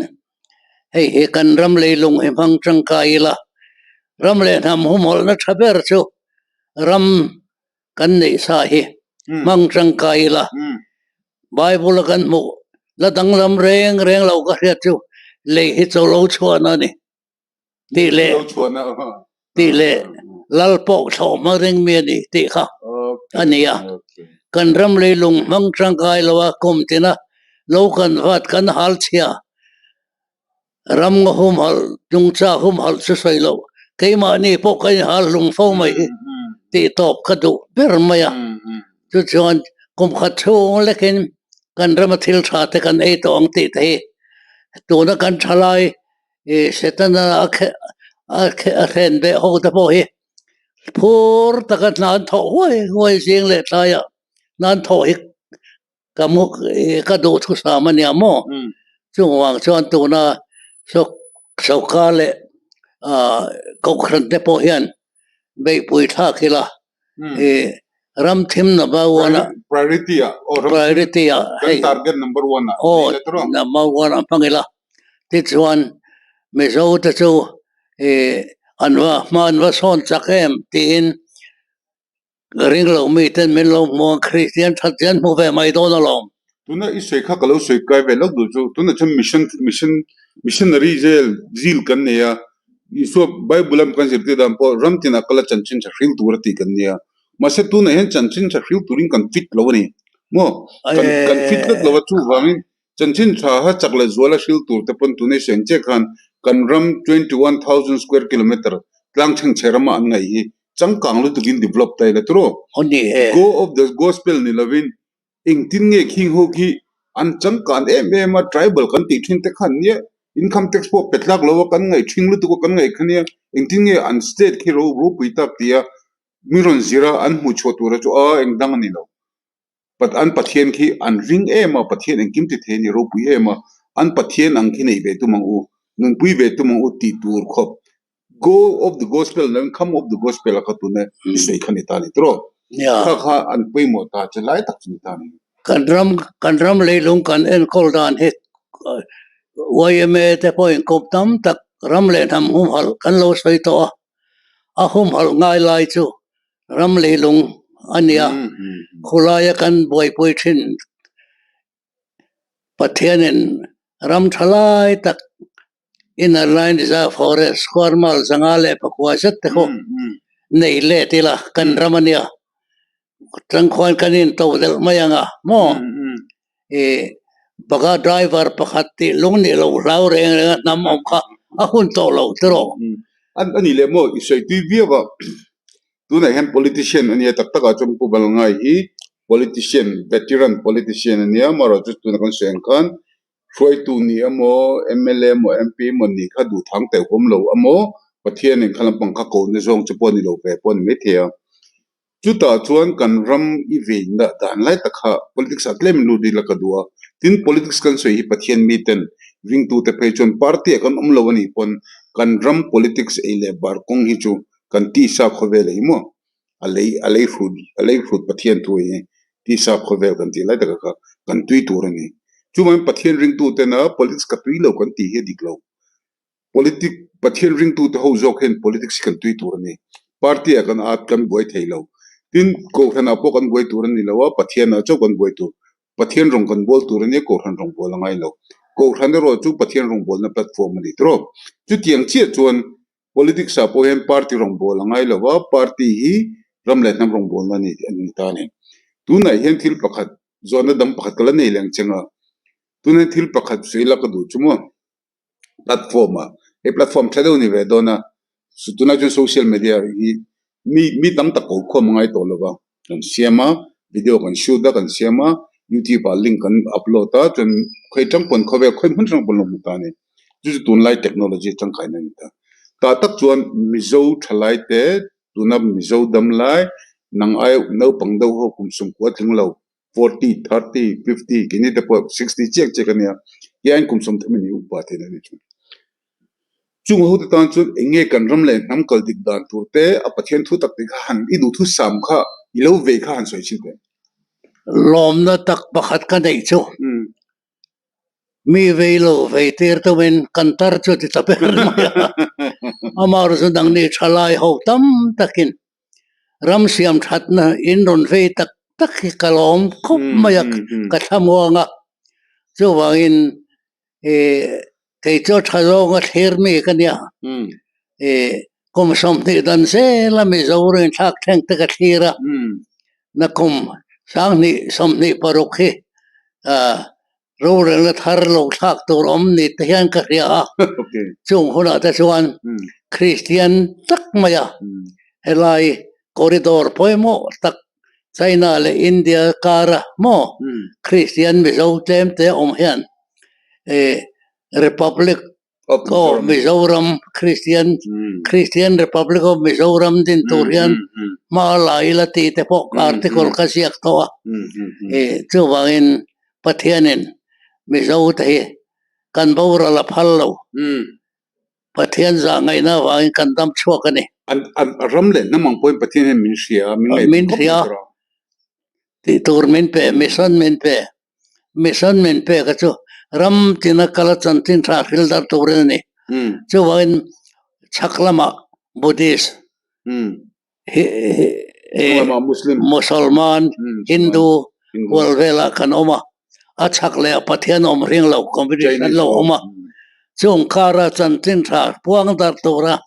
hei hi kan ram leilung hi hmang tangkai ila ram leh hnam humhawlhna tha ber chu ram kan neih sa hi hmang tangkai ila Bible a kan hmuh la danglam reng reng lo ka hriat chu lei hi chaw lo chhuahna a ni tih leh tih leh lal pawh thlawh hma ring mi a ni tih kha a ni a. Kan ram leilung hmang tangkai lo a kum tina lo kan vat kan hal chhia. Ram nga humhalh, nungcha humhalh chu sawi loh, keimahni pawh ka inhal hlung fo mai hi tih tawp ka duh ber mai a. Chu chuan kum khat chhung lekin kan rama thil tha te kan ei tawh ang tih te hi tuna kan thalai ih Setana a a hren beh ho te pawh hi phur taka hna an thawh huai huai zing leh tlaiah hna an thawh hi Ka mu ka duh thusam a nia maw? Chungvang chuan tuna sawrkar leh kohhran te pawh hian beihpui thlak ila i ram thim number one ah priority ah priority ah hei target number one ah aw number one ah hmang ila tichuan Mizo te chu i an va hma an va sawn chak em tiin Ring lo mi ten min lo hmu a, Kristian that te an hmu ve mai dawn alawm. Tuna i sawi kha ka lo sawi kai ve lawk duh chu, tuna chuan mission mission missionary zel zil kan nei a, Isua Bible lam kan zirtir dan pawh ram tinah kala chanchin tha hril tur a tih kan nia. Mahse tunah hian chanchin tha hril turin kan fit lo a ni maw? Kan kan fit tlat lo a, chuvangin chanchin tha ha chak leh zuala hril tur te pawn tuna i sawi ang chiah khan kan ram 21,000 square kilometre tlang chhengchhe rama an ngaih hi Changkang lutukin develop ta ila tiraw? Aw ni e. Go of the gospel ni lovin engtin nge khing ho khi an changkan em em a, tribal kan tih thin te khan nia, income tax pawh pe tlak lo a kan ngaih thing lutuk a kan ngaih kha nia, engtin nge an state khi ro ropui tak tia mi rawn zir a an hmuh chhuah tura chu a engdang a ni lo. Pat an Pathian khi an ring em a, Pathian engkim ti thei a ni ropui em a, an Pathian ang khi nei ve tum ang u, nunpui ve tum ang u tih tur khawp Go of the gospel lo in come of the gospel a kha tuna i sawi kha ni ta ni tiraw? Kha kha an pawimawh ta che lai tak chu ni ta ni. Kan ram kan ram leilung kan enkawl dan hi yma te pawhin kawp tam tak ram leh hnam humhalh kan lo sawi tawh a, a humhalh ngai lai chu ram leilung a nia, khulaia kan buaipui thin Pathianin ram tha lai tak Inner Line Reserve Forest khuarmal zanga leh pakua zet te khaw nei let ila kan ram a nia tangkhuan kan in to delh mai ang a maw ih baka driver pakhat tih lung nih loh hlau reng reng a hnam awm kha a hun tawh lo tiraw. A ni leh maw i sawi tui viau a. Tunah hian politician a nia tak takah chuan Pu Balngai hi politician, veteran politician a nia, amaherawh chu tuna kan sawi ang khan hruaitu ni emaw, mla emaw, MP emaw ni kha duhthang teh huam lo emaw, Pathianin kha lampang kha kohna zawng chu pawh a ni lo ve pawh a ni maithei a. Chutah chuan kan ram i veina dan lai tak kha politics ah tlem lut ila ka duh a, tin politics kan sawi hi Pathian miten ringtute phei chuan party ah kan awm lo a nih pawn kan ram politics ei leh bar kawng hi chu Kan tisa khawvel hi maw a lei a lei hrut a lei hrut Pathian thu hi tisa khawvel kan tih lai taka kha kan tui tur a ni. Chuvangin Pathian ringtu tena politics ka tui lo kan tih hi a dik lo. Politic Pathian ringtu te ho zawk hian politics hi kan tui tur a ni. Party ah kan at kan buai thei lo. Tin, Kohhran ah pawh kan buai tur a ni lo a, Pathian ah chauh kan buai tur. Pathian rawng kan bawl tur a nia, Kohhran rawng bawl a ngai lo. Kohhran erawh chu Pathian rawng bawlna platform a ni tawh. Chutiang chiah chuan Politics ah pawh hian party rawngbâwl a ngai lo va, party hi ram leh hnam rawngbâwlna a ni a ni ta a ni. Tunah hian thil pakhat, zawhna dang pakhat ka la nei leng cheng a, tunah hian thil pakhat sawi la ka duh chu maw, platform ah, hei platform tha deuh a ni ve dawn a, tunah chuan social media hi mi mi tam tak ko khawm a ngai tawh lo va, kan siam a, video kan shoot a kan siam a, youtube ah link kan upload a, chuan khawi tang pawn khawvel khawi hmun hrang pawn lo hmu ta a ni. Chu chu tunlai technology tangkaina a ni ta. Tah tak chuan Mizo thalai te tuna Mizo dam lai nang ai naupang deuh ho kum sawmkua tling lo 40, 30, 50 keini te pawh 60 chiah chiah ka nia hian kum sawmthum in i upa theihna a ni thin. Chung ho te tan chuan eng nge kan ram leh hnam kal dik dan tur te a Pathian thu tak te kha han i duh thu sam kha i lo vei kha han sawi chhin teh. Lawmna tak pakhat ka neih chu mi vei lo vei tir tumin kan tar chu ti ta ber mai a, amaherawhchu chu nangni thalai ho tam takin ram siam thatna in rawn vei tak tak hi ka lawm khawp mai a, ka thlamuang a, chuvangin Ih kei chu tha zawnga thlir mi ka nia. Ih kum 20 dan zela Mizoram in thlak thleng te ka thlir a. Na kum 2026 hi ah. Rorelna thar lo thlak tur awm ni te hian ka hria a, chung hunah te chuan Kristian tak maia helai corridor pawimawh tak China leh India kara maw Kristian Mizo tlem te awm hian Republic of Mizoram Kristian Kristian Republic of Mizoram din tur hian hma la ila tih te pawh article ka ziak tawh a ih chuvangin Pathianin Mizo te hi kan boral a phal lo Pathian zah ngaihna avangin kan dam chhuak a ni. An ram leh hnam ang pawhin Pathian hian min hria a min ngaihtuah khawp mai tur a. Tih tur min pe mission min pe. Mission min pek a chu ram tina kal a chanchin tha hril dar turin a ni. Chuvangin chhak lamah Buddhist, Musalman, Hindu hual velah kan awm a, a chhak leh a Pathian awm ring lo competition an lo awm a. Chung kara chanchin tha puang dar tura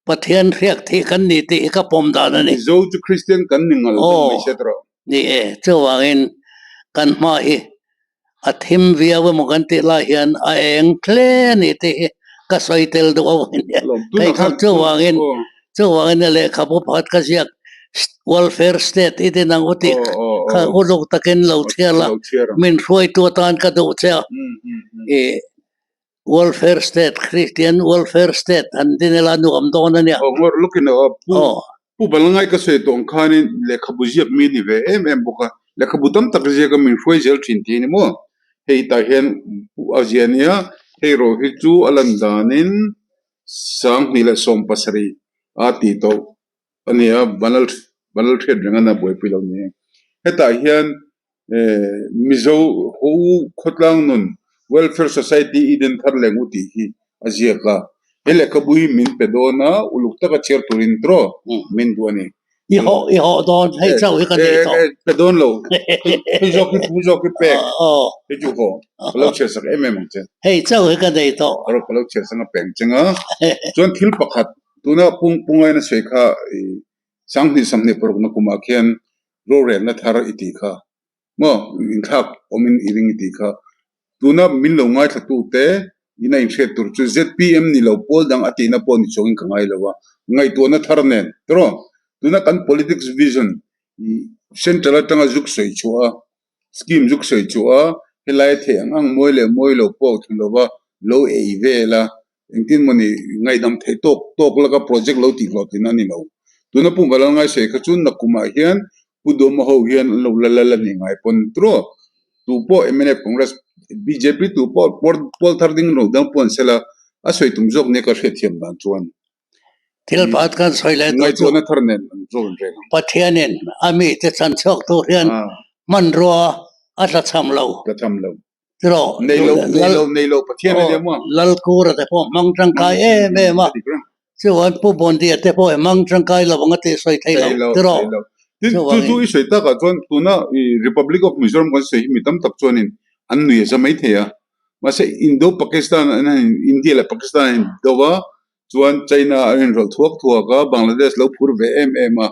Pathian hriak thih kan ni tih hi ka pawm dan a ni. Mizo chu Kristian kan ni ngal deuh mai se tawh. Ni e, chuvangin kan hma hi a thim viau emaw kan tih lai hian a eng hle a ni tih hi ka sawi tel duh a nia. Kei kha chuvangin chuvangin a lehkhabu pakhat ka ziak Welfare State i din ang u tih kha uluk takin lo chhiar la, min hruaitu atan ka duh che a. Ih Welfare State, Christian Welfare State an din ila nuam dawn a nia. Aw ngawr lawkin aw pu Pu Balangai ka sawi tawh ang khanin lehkhabu ziak mi a ni ve em em bawk a, lehkhabu tam tak ziaka min hruai zel thin tih a ni maw? Hei tah hian Pu a zia nia, hei rawh hi chu a lan danin 2017 a tih tawh a ni a, Banal hriat reng a na buaipui lo ni. Hetah hian Mizo ho khawtlang nun Welfare Society Eden thar leng u tih hi a ziak a, he lehkhabu hi min pe dawn a, uluk taka chhiar turin tawh min duh a ni. I hawh i hawh dawn hei chauh hi ka nei tawh. Pe dawn lo, hei zawk hi pu zawk hi pek, hei chu haw ka lo chhiar sak em em ang che. Hei chauh hi ka nei tawh. Ka lo chhiar sak a peng cheng a, chuan thil pakhat tuna pung pungain a sawi kha i 2026 na kumah khian rorelna thar i tih kha maw inthlak awmin i ring i tih kha tuna min lo ngaithla tute in a inhriat tur chu zpm ni lo pawl dang a tihna pawh ni chuangin ka ngai lo a ngaihtuahna thar nen tawh tuna kan politics vision central atanga zuk sawi chhuah a Scheme zuk sawi chu a, helai theih ang ang mawi leh mawi lo pawh thlu lova lo ei vel a, engtin maw ni ngaihdam theih tawk tawk laka project lo tih hlawhtlin a ni lo. Tuna Pu Valal Ngaisawi kha chu nakumah hian Pu Duhma ho hian an lo la lal a ni ngai pawn turaw. Tu pawh mnf Congress bjp tu pawh pawl thar ding lo dang pawh an sela a sawi tum zawk nia ka hriatthiam dan chuan. Thil pakhat kan sawi leh tur chu Pathianin a mite chhan chhuak tur hian hmanrua a tlachham lo. Tiraw Lalkura te pawh hmang tangkai em em a, chuan Pu Bondia te pawh hmang tangkai lo ang a tih sawi thei lo tiraw. Tin, chu chu i sawi takah chuan tuna Republic of Mizoram kan sawi hi mi tam tak chuanin an nui a za mai thei a, mahse Indo-Pakistan an han India leh Pakistan an indo a, chuan China a inrawlh thuak thuak a, Bangladesh lo phur ve em em a.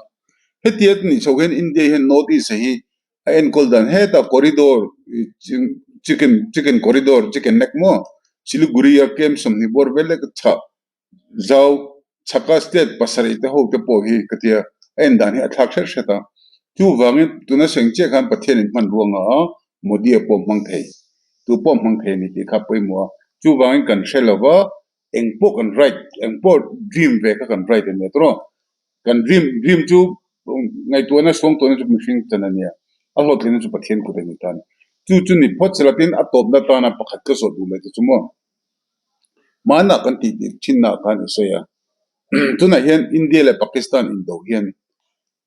Hetia nih chhoh hian India hian North East hi a enkawl dan hetah corridor chicken chicken corridor chicken neck maw Siliguri a camp 20 bawr vel lek chhah zau chhaka state pasarih te ho te pawh hi ka tia a en dan hi a thlak hret hret a. Chuvangin tuna seng chiah khan Pathian in hman ruanga Modi a pawh hmang thei tu pawh hmang thei a ni tih kha pawimawh a. Chuvangin kan hre lova Eng pawh kan right, eng pawh dream ve kha kan right a nia tawh. Kan dream, dream chu ngaihtuahna suangtuahna chu mihring chan a nia. A hlawhtlinna chu Pathian kut a ni ta a ni. Chu chu ni phawt sela tin a tawpna tana pakhat ka zawh duh leh te chu maw? Hmanah kan tih tih thinna khan i sawi a. Tunah hian India leh Pakistan indo hian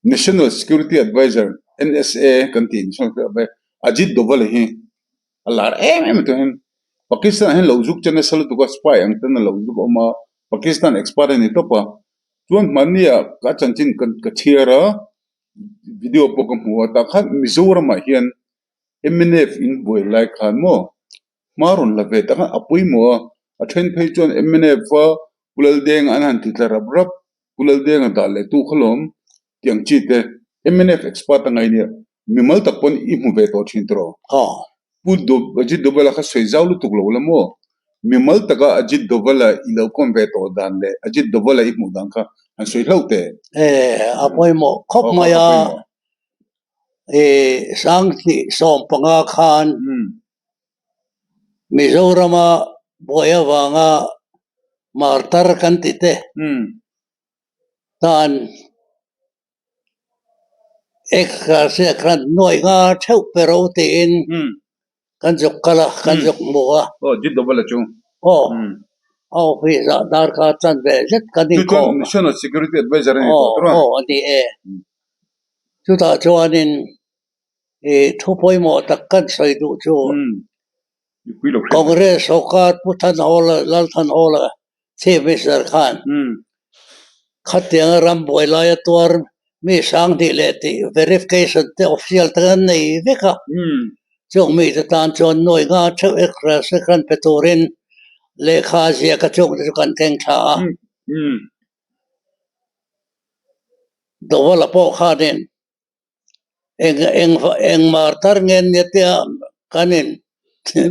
National Security Advisor, NSA, kan tih National Security Advisor Ajit Doval hi A lar em em tawh hian Pakistan ah hian lo zuk che nasa lutuk a spy ang ten a lo zuk awm a Pakistan expert a ni tawp a chuan hmanni ah ka chanchin ka chhiar a video pawh ka hmu a tah khan Mizoram ah hian mnf in buai lai khan maw hma rawn la ve tak a a pawimawh a a then phei chuan mnf a Pu Laldenga an han ti tla rap rap Pu Laldenga dah leh tu kha lawm tih ang chi te mnf expert a ngai nia mimal tak pawn i hmu ve tawh thin tawh. Pu Ajit Doval-a kha sawi zau lutuk lo la maw? Mimal taka Ajit Doval-a i lo kawm ve tawh dan leh Ajit Doval-a i hmuh dan kha han sawi hlauh teh. E, a pawimawh khawp mai a. E, Sanghnih 15 khan Mizorama buai avanga martar kan ti te tan Extra khan nuai nga theuh pe ro tiin kan zuk kal a, kan zuk hmu a. Aw, Jit Doval-a chu. Aw, a office ah darkar chan ve zet kan inkhawm a. Chu chuan National Security Advisor a ni tawh tur a. Aw, a ni e. Chutah chuanin i thu pawimawh tak kan sawi duh chu Congress sawrkar Pu Thanhawla, Lal Thanhawla Chief Minister khan khatianga ram buai laia tuar mi 2000 leh tih verification te official te an nei vek a, chung mite tan chuan nuai nga theuh extra second pe turin lehkha ziak a chung te chu kan keng thla a. Dovala pawh khanin eng eng eng martar nge nia tia kan in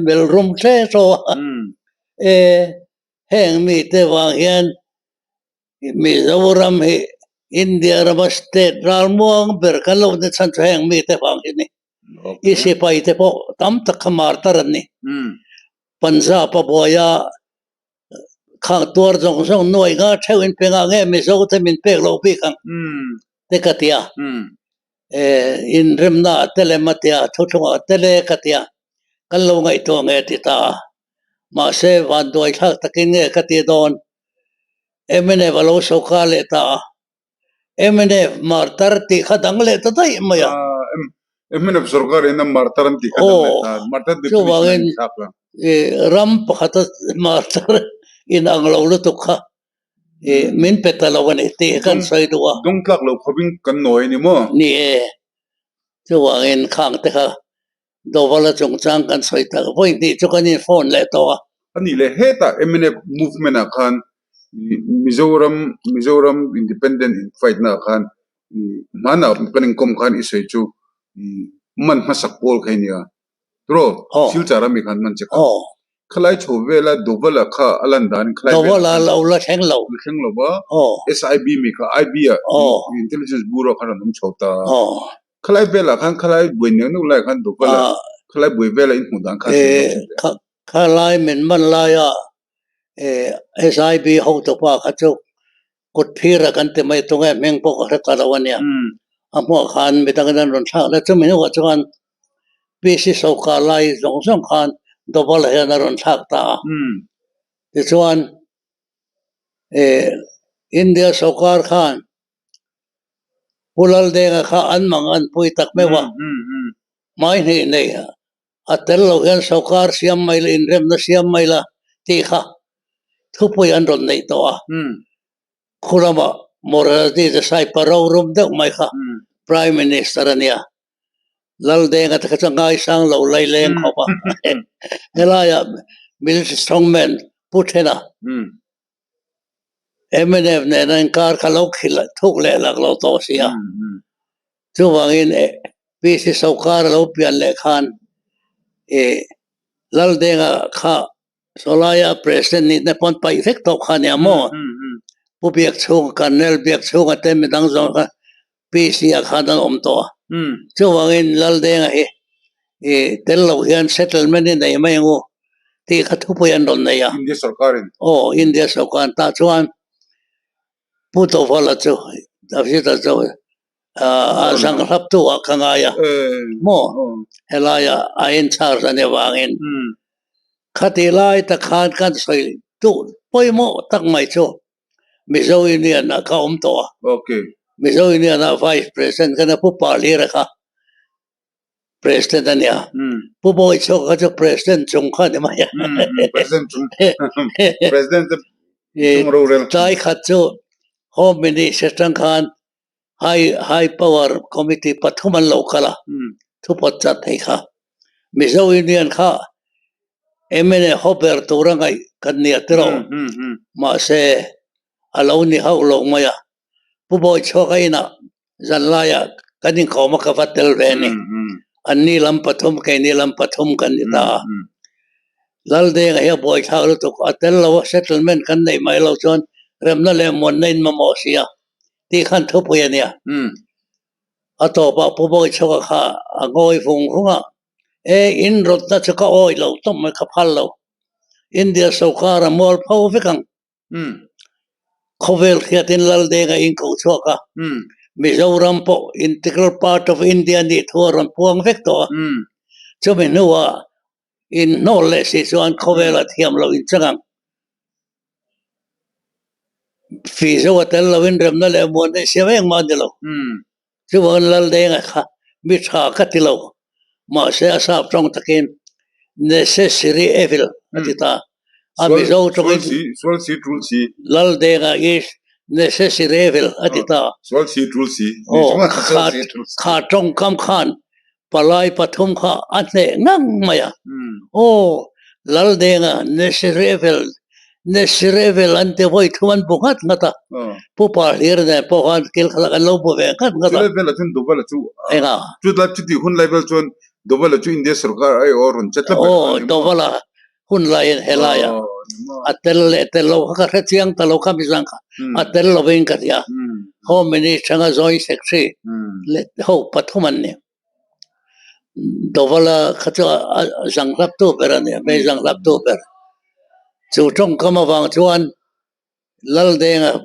bel rum hle tawh a, e heng mite vang hian Mizoram hi India rama state ralmuang ber kan lo ni chhan chu heng mite vang hi a ni. I sipai te pawh tam tak kha martar an ni. Punjab a buai a. Khang tuar zawng zawng nuai nga theuh in pe ngah nge Mizo te min pek loh bik ang te ka ti a, inremna ah te lem a ti a, thuthlung ah te le ka ti a, kan lo ngaihtuah nge ti ta a, mahse vanduai thlak takin nge ka ti dawn mnf a lo sawrkar leh ta a. Mnf martar tih kha dang leh ta daih mai a. Mnf sorkar in a martar an tih kha dang leh ta. Martar definition a inthlak la. Ram pakhata martar in ang lo lutuk kha min pe ta lo a ni tih kan sawi duh a. Dawng tlak lo khawpin kan nawi a ni maw? Ni e. Chuvangin khang te kha Dovala chungchang kan sawi tak vawi hnih chu kan in phone leh tawh a. A nih leh hetah mnf movement ah khan Mizoram Mizoram independent in fight na ah khan hmanah kan inkawm khan i sawi chu man hmasak pawl kha i nia tiraw Silchar ami khan man che kha khalai chho vela Dovala kha a lan danin khalai velah Dovala lo la thleng lo la thleng lo va SIB mi kha IB ah Intelligence Bureau khan an awm chho ta. Khalai velah khan khalai buai neuh neuh lai khan duh vel a, khalai buai vela in hmuh dan kha sawi deuh thin teh. Khalai min man laia SIB hotupa kha chu kut phira kan ti mai tunge hming pawh ka hre ta lo a nia. A hmuah khan midangin an rawn thlak leh chumi hnuah chuan PC sawrkar lai zawng zawng khan Doval-a hian a rawn thlak ta a. Tichuan India sawrkar khan Pu Laldenga kha an mang an pui tak meuh a, hmai hnih nei a tel lo hian sawrkar siam mai la, inremna siam mai la tih kha thupui an rawn neih tawh a. Khu lamah Morarji Desai pa rorum deuh mai kha Prime Minister a nia. Laldenga te kha chu a ngaisang lo laileng khawp a. Helaiah Military strongman Pu Thena Mnf nena inkar kha lo khilh thuk leh lak lo tawh si a. Chuvangin PC sawrkar a lo pian leh khan ih Laldenga kha sawlaia President nihna pawn paih vek tawh kha a nia maw? Pu Biakchhunga, Colonel Biakchhunga te midang zawng kha PC ah khan an awm tawh a. Chuvangin Laldenga hi ih tel lo hian settlement hi nei mai ang u tih kha thupui an rawn nei a. India sawrkarin. Aw, India sawrkar tah chuan Pu Tovala chu Davida chu a zanghlaptu ah ka ngai a maw helaiah a in charge a nih avangin khatih lai tak khan kan sawi duh pawimawh tak mai chu Mizo Union ah ka awm tawh a. Mizo Union ah Vice President ka nia Pu Palira kha President a nia. Pu Bawichhuaka kha chu President chung kha a ni mai a. President chung President chung rorel. Tlai khat chu Home Minister atang khan High High Power Committee pathum an lo kal a, thupawt chat thei kha. Mizo Union kha MLA haw ber tura ngaih kan nia tiraw? Mahse, a lo ni hauh lo mai a. Pu Bawichhuaka inah zanlaiah kan inkawm a ka va tel ve a ni. Anni lam pathum keini lam pathum kan ni ta a. Laldenga hi a buaithlak lutuk a tel lo a, settlement kan neih mai lo chuan remna leh muanna in mamawh si a tih khan thupui a nia. A tawpah Pu Bawichhuaka kha a ngawi vung vung a, E in rawtna chu ka awi lo tawp mai ka phal lo. India sawrkar a mual pho vek ang. Khawvel hriatin Laldenga in ko chhuak a, Mizoram pawh integral part of India nih thu a rawn puang vek tawh a. Chumi hnuah in hnawl leh si chuan khawvela thiam loh in chang ang. Fizo a tel loin remna leh muanna i siam engmah a ni lo. Chuvangin Laldenga kha mi tha ka ti lo. Mahse a sap tawng takin necessary evil a ti ta. A Mizo tawngin Sual si tul si. Laldenga is necessary evil a ti ta. Sual si tul si. Aw, kha tawngkam khan Palai pathum kha a hneh ngang mai a. Aw, Laldenga, Nesirevel, Nesirevel an ti vawi thum an bu nghat nghat a. Pu Parhlir nen pawh khan kil khalak an lo bu ve nghat nghat a. Chulai velah chuan Dovala chu Enga? Chutlai chuti hun lai vel chuan Dovala chu India sorkar aiawh a rawn che tlat ber kha a ni maw? Aw, Dovala hun laiin helaiah a tel leh tel lo kha ka hre chiang ta lo kha mizang kha a tel lovin ka tia Home Minister anga Joint Secretary leh ho pathum an ni. Dovala kha chu a zanghlap tu ber a ni a, hmei zanghlap tu ber. Chu tawngkam avang chuan Laldenga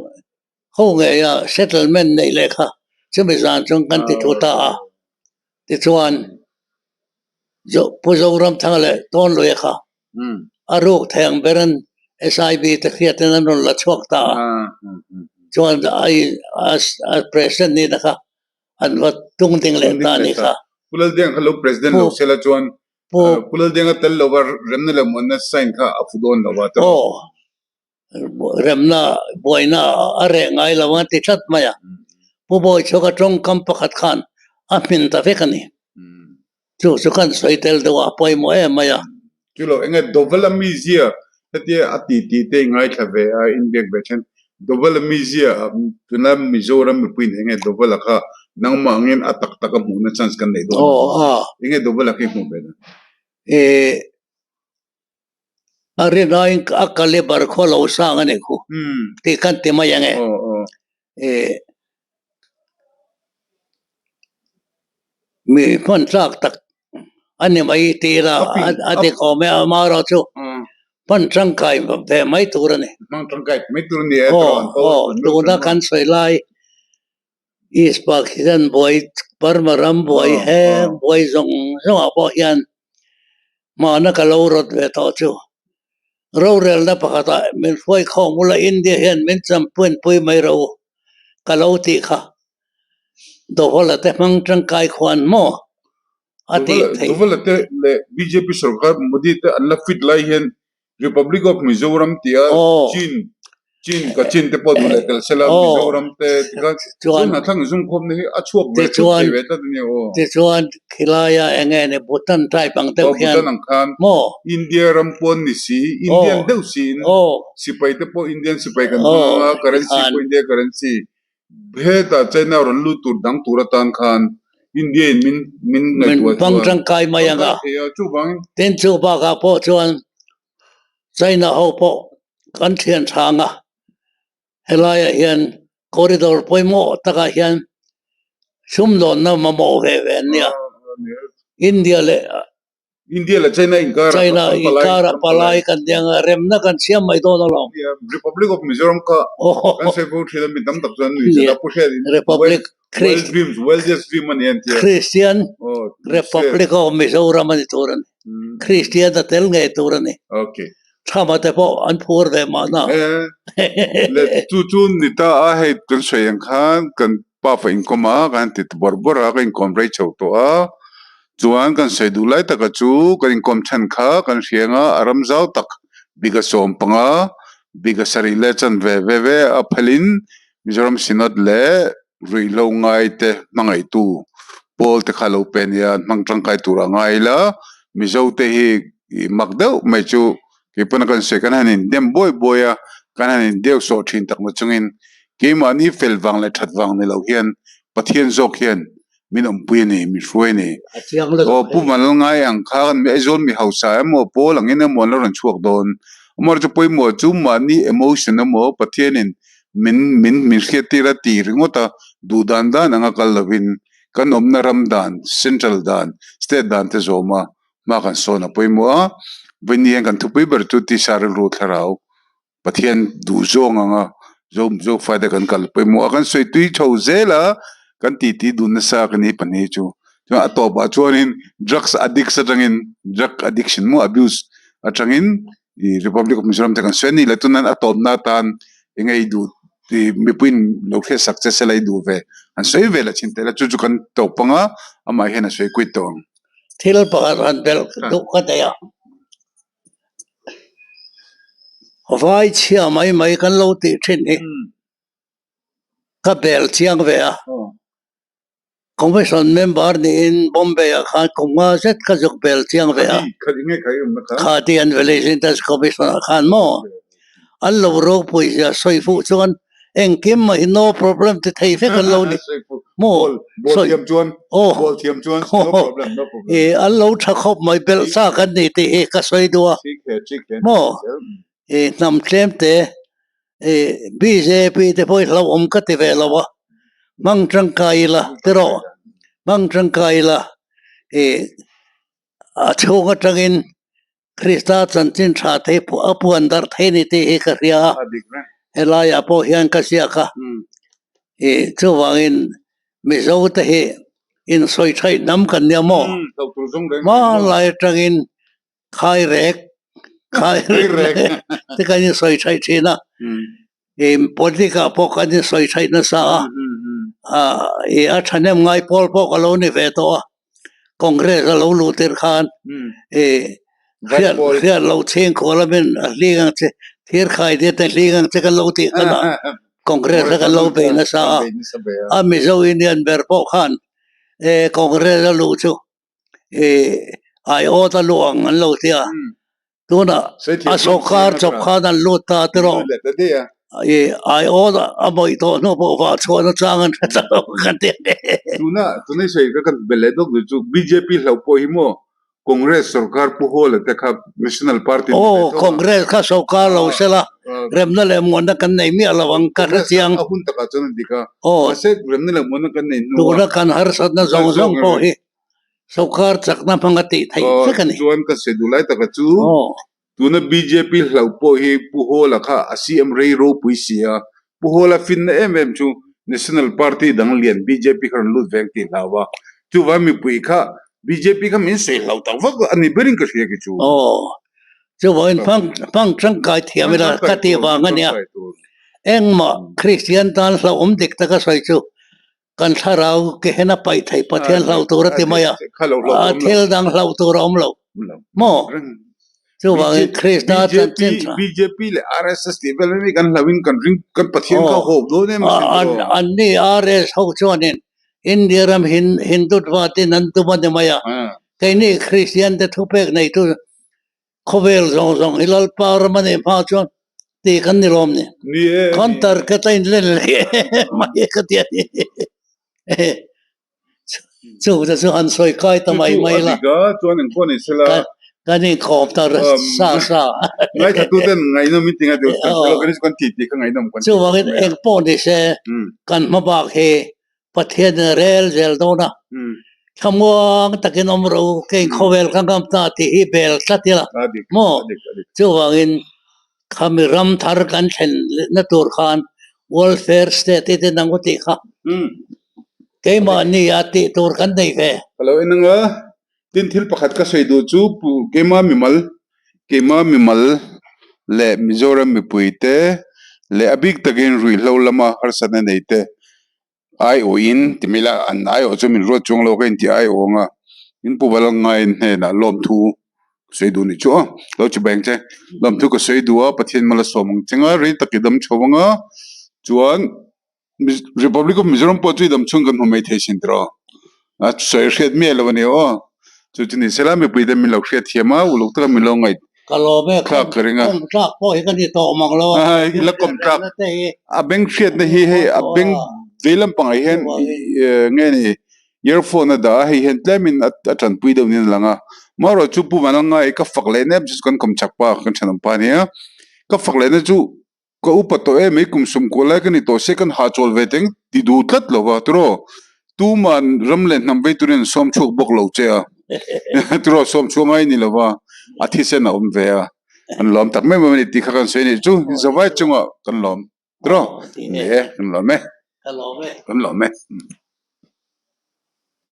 ho ngeia settlement neih leh kha chumi zan chuan kan ti thu ta a, tichuan Pu Zoramthanga leh Tawnluia kha a ruk thei ang berin SIB te hriatin an rawn la chhuak ta a, chuan a president nihna kha an va tung ding leh ta a ni kha. Pu Laldenga kha lo president lo sela chuan Pu Laldenga tel lova remna leh muanna sign kha a fu dawn lova tiraw? Aw. Remna buaina a reh ngai lo ang a ti tlat mai a. Pu Bawichhuaka tawngkam pakhat khan a hmin ta vek a ni. Chu chu kan sawi tel deuh a, a pawimawh em mai a. Chu lo enge Dovala mizia hetia a ti tih te i ngaithla ve a, inbiak ve then. Dovala mizia tuna Mizoram mipuiin enge Dovala kha nangmah angin a tak tak a hmuhna chance kan neih dawn a. Enge Dovala kha i hmuh ve dan? A rinaiin a caliber khaw lo sang a ni khu tih khan ti mai ang e. Mi hman tlak tak a ni mai tih ila a dik awm e amaherawh chu hman tangkai ve mai tur a ni. Aw tuna kan sawi lai East Pakistan buai Burma ram buai heng buai zawng zawng ah pawh hian Hmana ka lo rawt ve tawh chu rorelna pakhatah min hruai khawm ula India hian min champion pui mai rawh u ka lo tih kha Dovala te hmang tangkai khuan maw a tih theih. Dovala te leh bjp sorkar Modi te an la fit lai hian Republic of Mizoram tia Chin Chin Kachin te pawh duh leh tel sela Mizoram te tikhan chuan hnathlang zungkhawmna hi a chhuak ve thut thei ve tlat a nia aw. Tichuan khilaia eng nge ni Bhutan type ang deuh hian Bhutan ang khan India ram pawn ni si Indian deuh siin sipai te pawh Indian sipai kan hmang anga currency pawh India currency Hetah China rawn lut tur dang tur atan khan India in min min ngaihtuah chuan Min hmang tangkai mai ang a. Chuvangin. Tin chu bakah pawh chuan China ho pawh kan thian tha ang a, helaiah hian corridor pawimawh takah hian sumdawnna mamawh ve ve an nia. India leh India leh China inkar China inkar a palai kan nia nga remna kan siam mai dawn alawm. Republic of Mizoram kha kan sawi fo thin a mi tam tak chuan nui zet a pu hriat in Republic World dreams wealthiest dream a ni an ti a. Christian Republic of Mizoram a ni tur a ni. Christian a tel ngei tur a ni. Okay. Thlama te pawh an phur ve mahna. Le chu chu ni ta a hei kan sawi ang khan kan pa fa inkawm a kan han ti ta bawrh bawrh a ka inkawm rei chho tawh a chuan kan sawi duh lai taka chu kan inkawm chhan kha kan hria anga a ram zau tak bika 15 bika sarih leh chan ve ve ve a phalin Mizoram Synod leh ruihhlo ngai te hmangaihtu pawl te kha lo pe nia an hmang tangkai tur a ngai ila Mizo te hi ih mak deuh mai chu keipawna kan sawi kan han indem buai buai a kan han indeu sawh thin tak na chungin keimahni fel vang leh that vang ni lo hian Pathian zawk hian. min awmpui a ni, min hruai a ni. Aw Pu Vanlalngai ang kha kan mi Aizawl mi hausa emaw pawl angin emaw an la rawn chhuak dawn. Amaherawhchu pawimawh chu mahni emotion emaw Pathianin min min min hriattir a ti ringawt a, duh dan dan anga kal lovin kan awmna ram dan, central dan, state dan te zawm a hma kan sawn a pawimawh a. Vawiin hian kan thupui ber chu tisa rilru thlarau Pathian duh zawng anga Zo Mizo fate kan kal pawimawh a, kan sawi tui chho zel a, kan titi dun nasa ka ni pahnih chu. Chuan a tawpah chuanin drugs addicts atangin drug addiction maw abuse atangin ih Republic of Mizoram te kan sawi a ni leh chuan a tawpna atan eng nge i duh tih mipuiin lo hriatsak che se la i duh ve an sawi ve la chin teh la chu chu kan tawp anga amah hian a sawi kuit tawh ang. Thil pakhat han belh duh ka nei a. Vai chhia mai mai kan lo tih thin hi ka bel chiang ve a, Commission member niin Bombay ah khan kum nga zet ka zuk bel chiang ve a, Khadi and Village Industry Commission ah khan maw an lo ropui zia sawi fuh chuan Engkim mah hi no problem ti thei vek an lo ni maw? I an lo tha khawp mai belh sa kan ni tih hi ka sawi duh a maw? I hnam tlem te i bjp te pawh hi hlauhawm ka ti ve lo a, hmang tangkai ila tiraw hmang tangkai ila i a chhung atangin Krista chanchin tha te a puan darh thei ni tih hi ka hria a, helaiah pawh hian ka ziak a, ih chuvangin Mizo te hi insawi thaih hnam kan nia maw? Hmanlai atangin khairek khairek te kan insawi thaih thin a, ih politic ah pawh kan insawi thaih nasa a, ih a thahnem ngai pawl pawh ka lo ni ve tawh a. Congress a lo luh tir khan i hriat hriat loh chhing khual a min a hling ang che thir khai te te hling ang che kan lo tih khan a Congress a kan lo bei nasa a a Mizo Indian ber pawh khan e Congress a luh chu i aiawt a luh ang an lo ti a Tunah a sawrkar chawp khan an lut ta tiraw i aiawt a mawih tawh hnu pawh vah chhuah na chang an hre ta lo ka ti a ni. Tuna tuna i sawi ka kan bel leh dawk duh chu bjp hlauh pawh hi maw Congress sawrkar Pu Hawla te kha National Party ni ve tho a. Congress kha sawrkar lo se la remna leh muanna kan nei miah lo ang ka hre chiang. A hun takah chuan a dik a mahse remna leh muanna kan nei hnu a. Tuna kan harsatna zawng zawng pawh hi Sawrkar chakna hmang a tih theih vek a ni. Chuan ka sawi duh lai taka chu tuna bjp hlauh pawh hi Pu Hawla kha a CM rei ropui si a, Pu Hawla finna em em chu National Party dang lian bjp kha rawn lut veng tih hlau a, chuvang mipui kha bjp kha min sawi hlauh tak vak a ni berin ka hria ki chu. Aw, chuvangin hmang tangkai thiam ila ka tih vang a nia. Engmah Kristian tan hlauhawm dik taka sawi chu Kan thlarau ke hen a paih theih Pathian hlauh tur a ti mai a, a thil dang hlauh tur a awm lo maw? Chuvangin Krista chanchin tha. BJP leh RSS tih vel mai kan hlauhin kan ring kan Pathian kha hawp dawn em asin tiraw? Anni RS ho chuanin India ram Hindutva tin an tum a ni mai a, keini Kristian te thupek neitu Khawvel zawng zawng hi Lalpa ram a nih hma chuan tih kan ni lawm ni. Counter ka ta in len leh mai ka ti a ni. Chu te chu han sawi kai ta mai mai la. Chuan engpawh ni sela. Kan inkhawm ta sa sa. Ngaithla ten ngaihnawm in ti ngai deuh kan kan ti tih kha ngaihnawm kan ti. Chuvangin engpawh ni se kan hmabak hi Pathian in rel zel dawn a, thlamuang takin awm ro kei khawvel ka ngam ta tih hi bel tlat ila maw? Chuvangin khami ram thar kan thlen na tur khan welfare state i tin ang u tih kha keimahni a tih tur kan nei ve. Ka lo en ang a, tin thil pakhat ka sawi duh chu pu keima mimal keima mimal leh Mizoram mipuite leh a bik takin ruihhlo lama harsatna nei te Aiawhin ti mai la, an aiawh chu min ruat chuang lo ka inti aiawh ang a, in pu val ngaiin hnenah lawmthu ka sawi duh nih chu aw, lo chi beng che, lawmthu ka sawi duh a, Pathian mal a sawm ang che nga, rei tak i dam chho ang a, chuan Republic of Mizoram pawh chu i dam chhung kan hmu mai thei sin tiraw, a sawi hriat miah lo a ni aw, chu chu ni sela mipui te min lo hriat thiam a, uluk taka min lo ngaih Ka lawm e, thlak ka ring a. Kawm tlak pawh hi ka ni tawh mang lo a. La kawm tlak. A beng hriatna hi hei a beng vei lampangah hian nge ni. Earphone a dah a, hei hian tlemin a a tanpui deuh niin a lang a. Marawh chu Pu Vanlalngai ka fak leh nep chu kan kawm chak pa kan thenawm pa ania. Ka fak lehna chu ka upa tawh em mai kum sawmkua lai ka ni tawh se kan hahchawl ve teng ti duh tlat lo va tiraw. Tuman ram leh hnam vei turin an sawm chhuak bawk lo che a. Tiraw sawm chhuak ngai ni lo va a thisen a awm ve a. An lawm tak mai mai a ni tih kha kan sawi a nih chu. Zavai chungah kan lawm. Tiraw? Ni e, kan lawm e. Kan lawm e. Kan lawm e.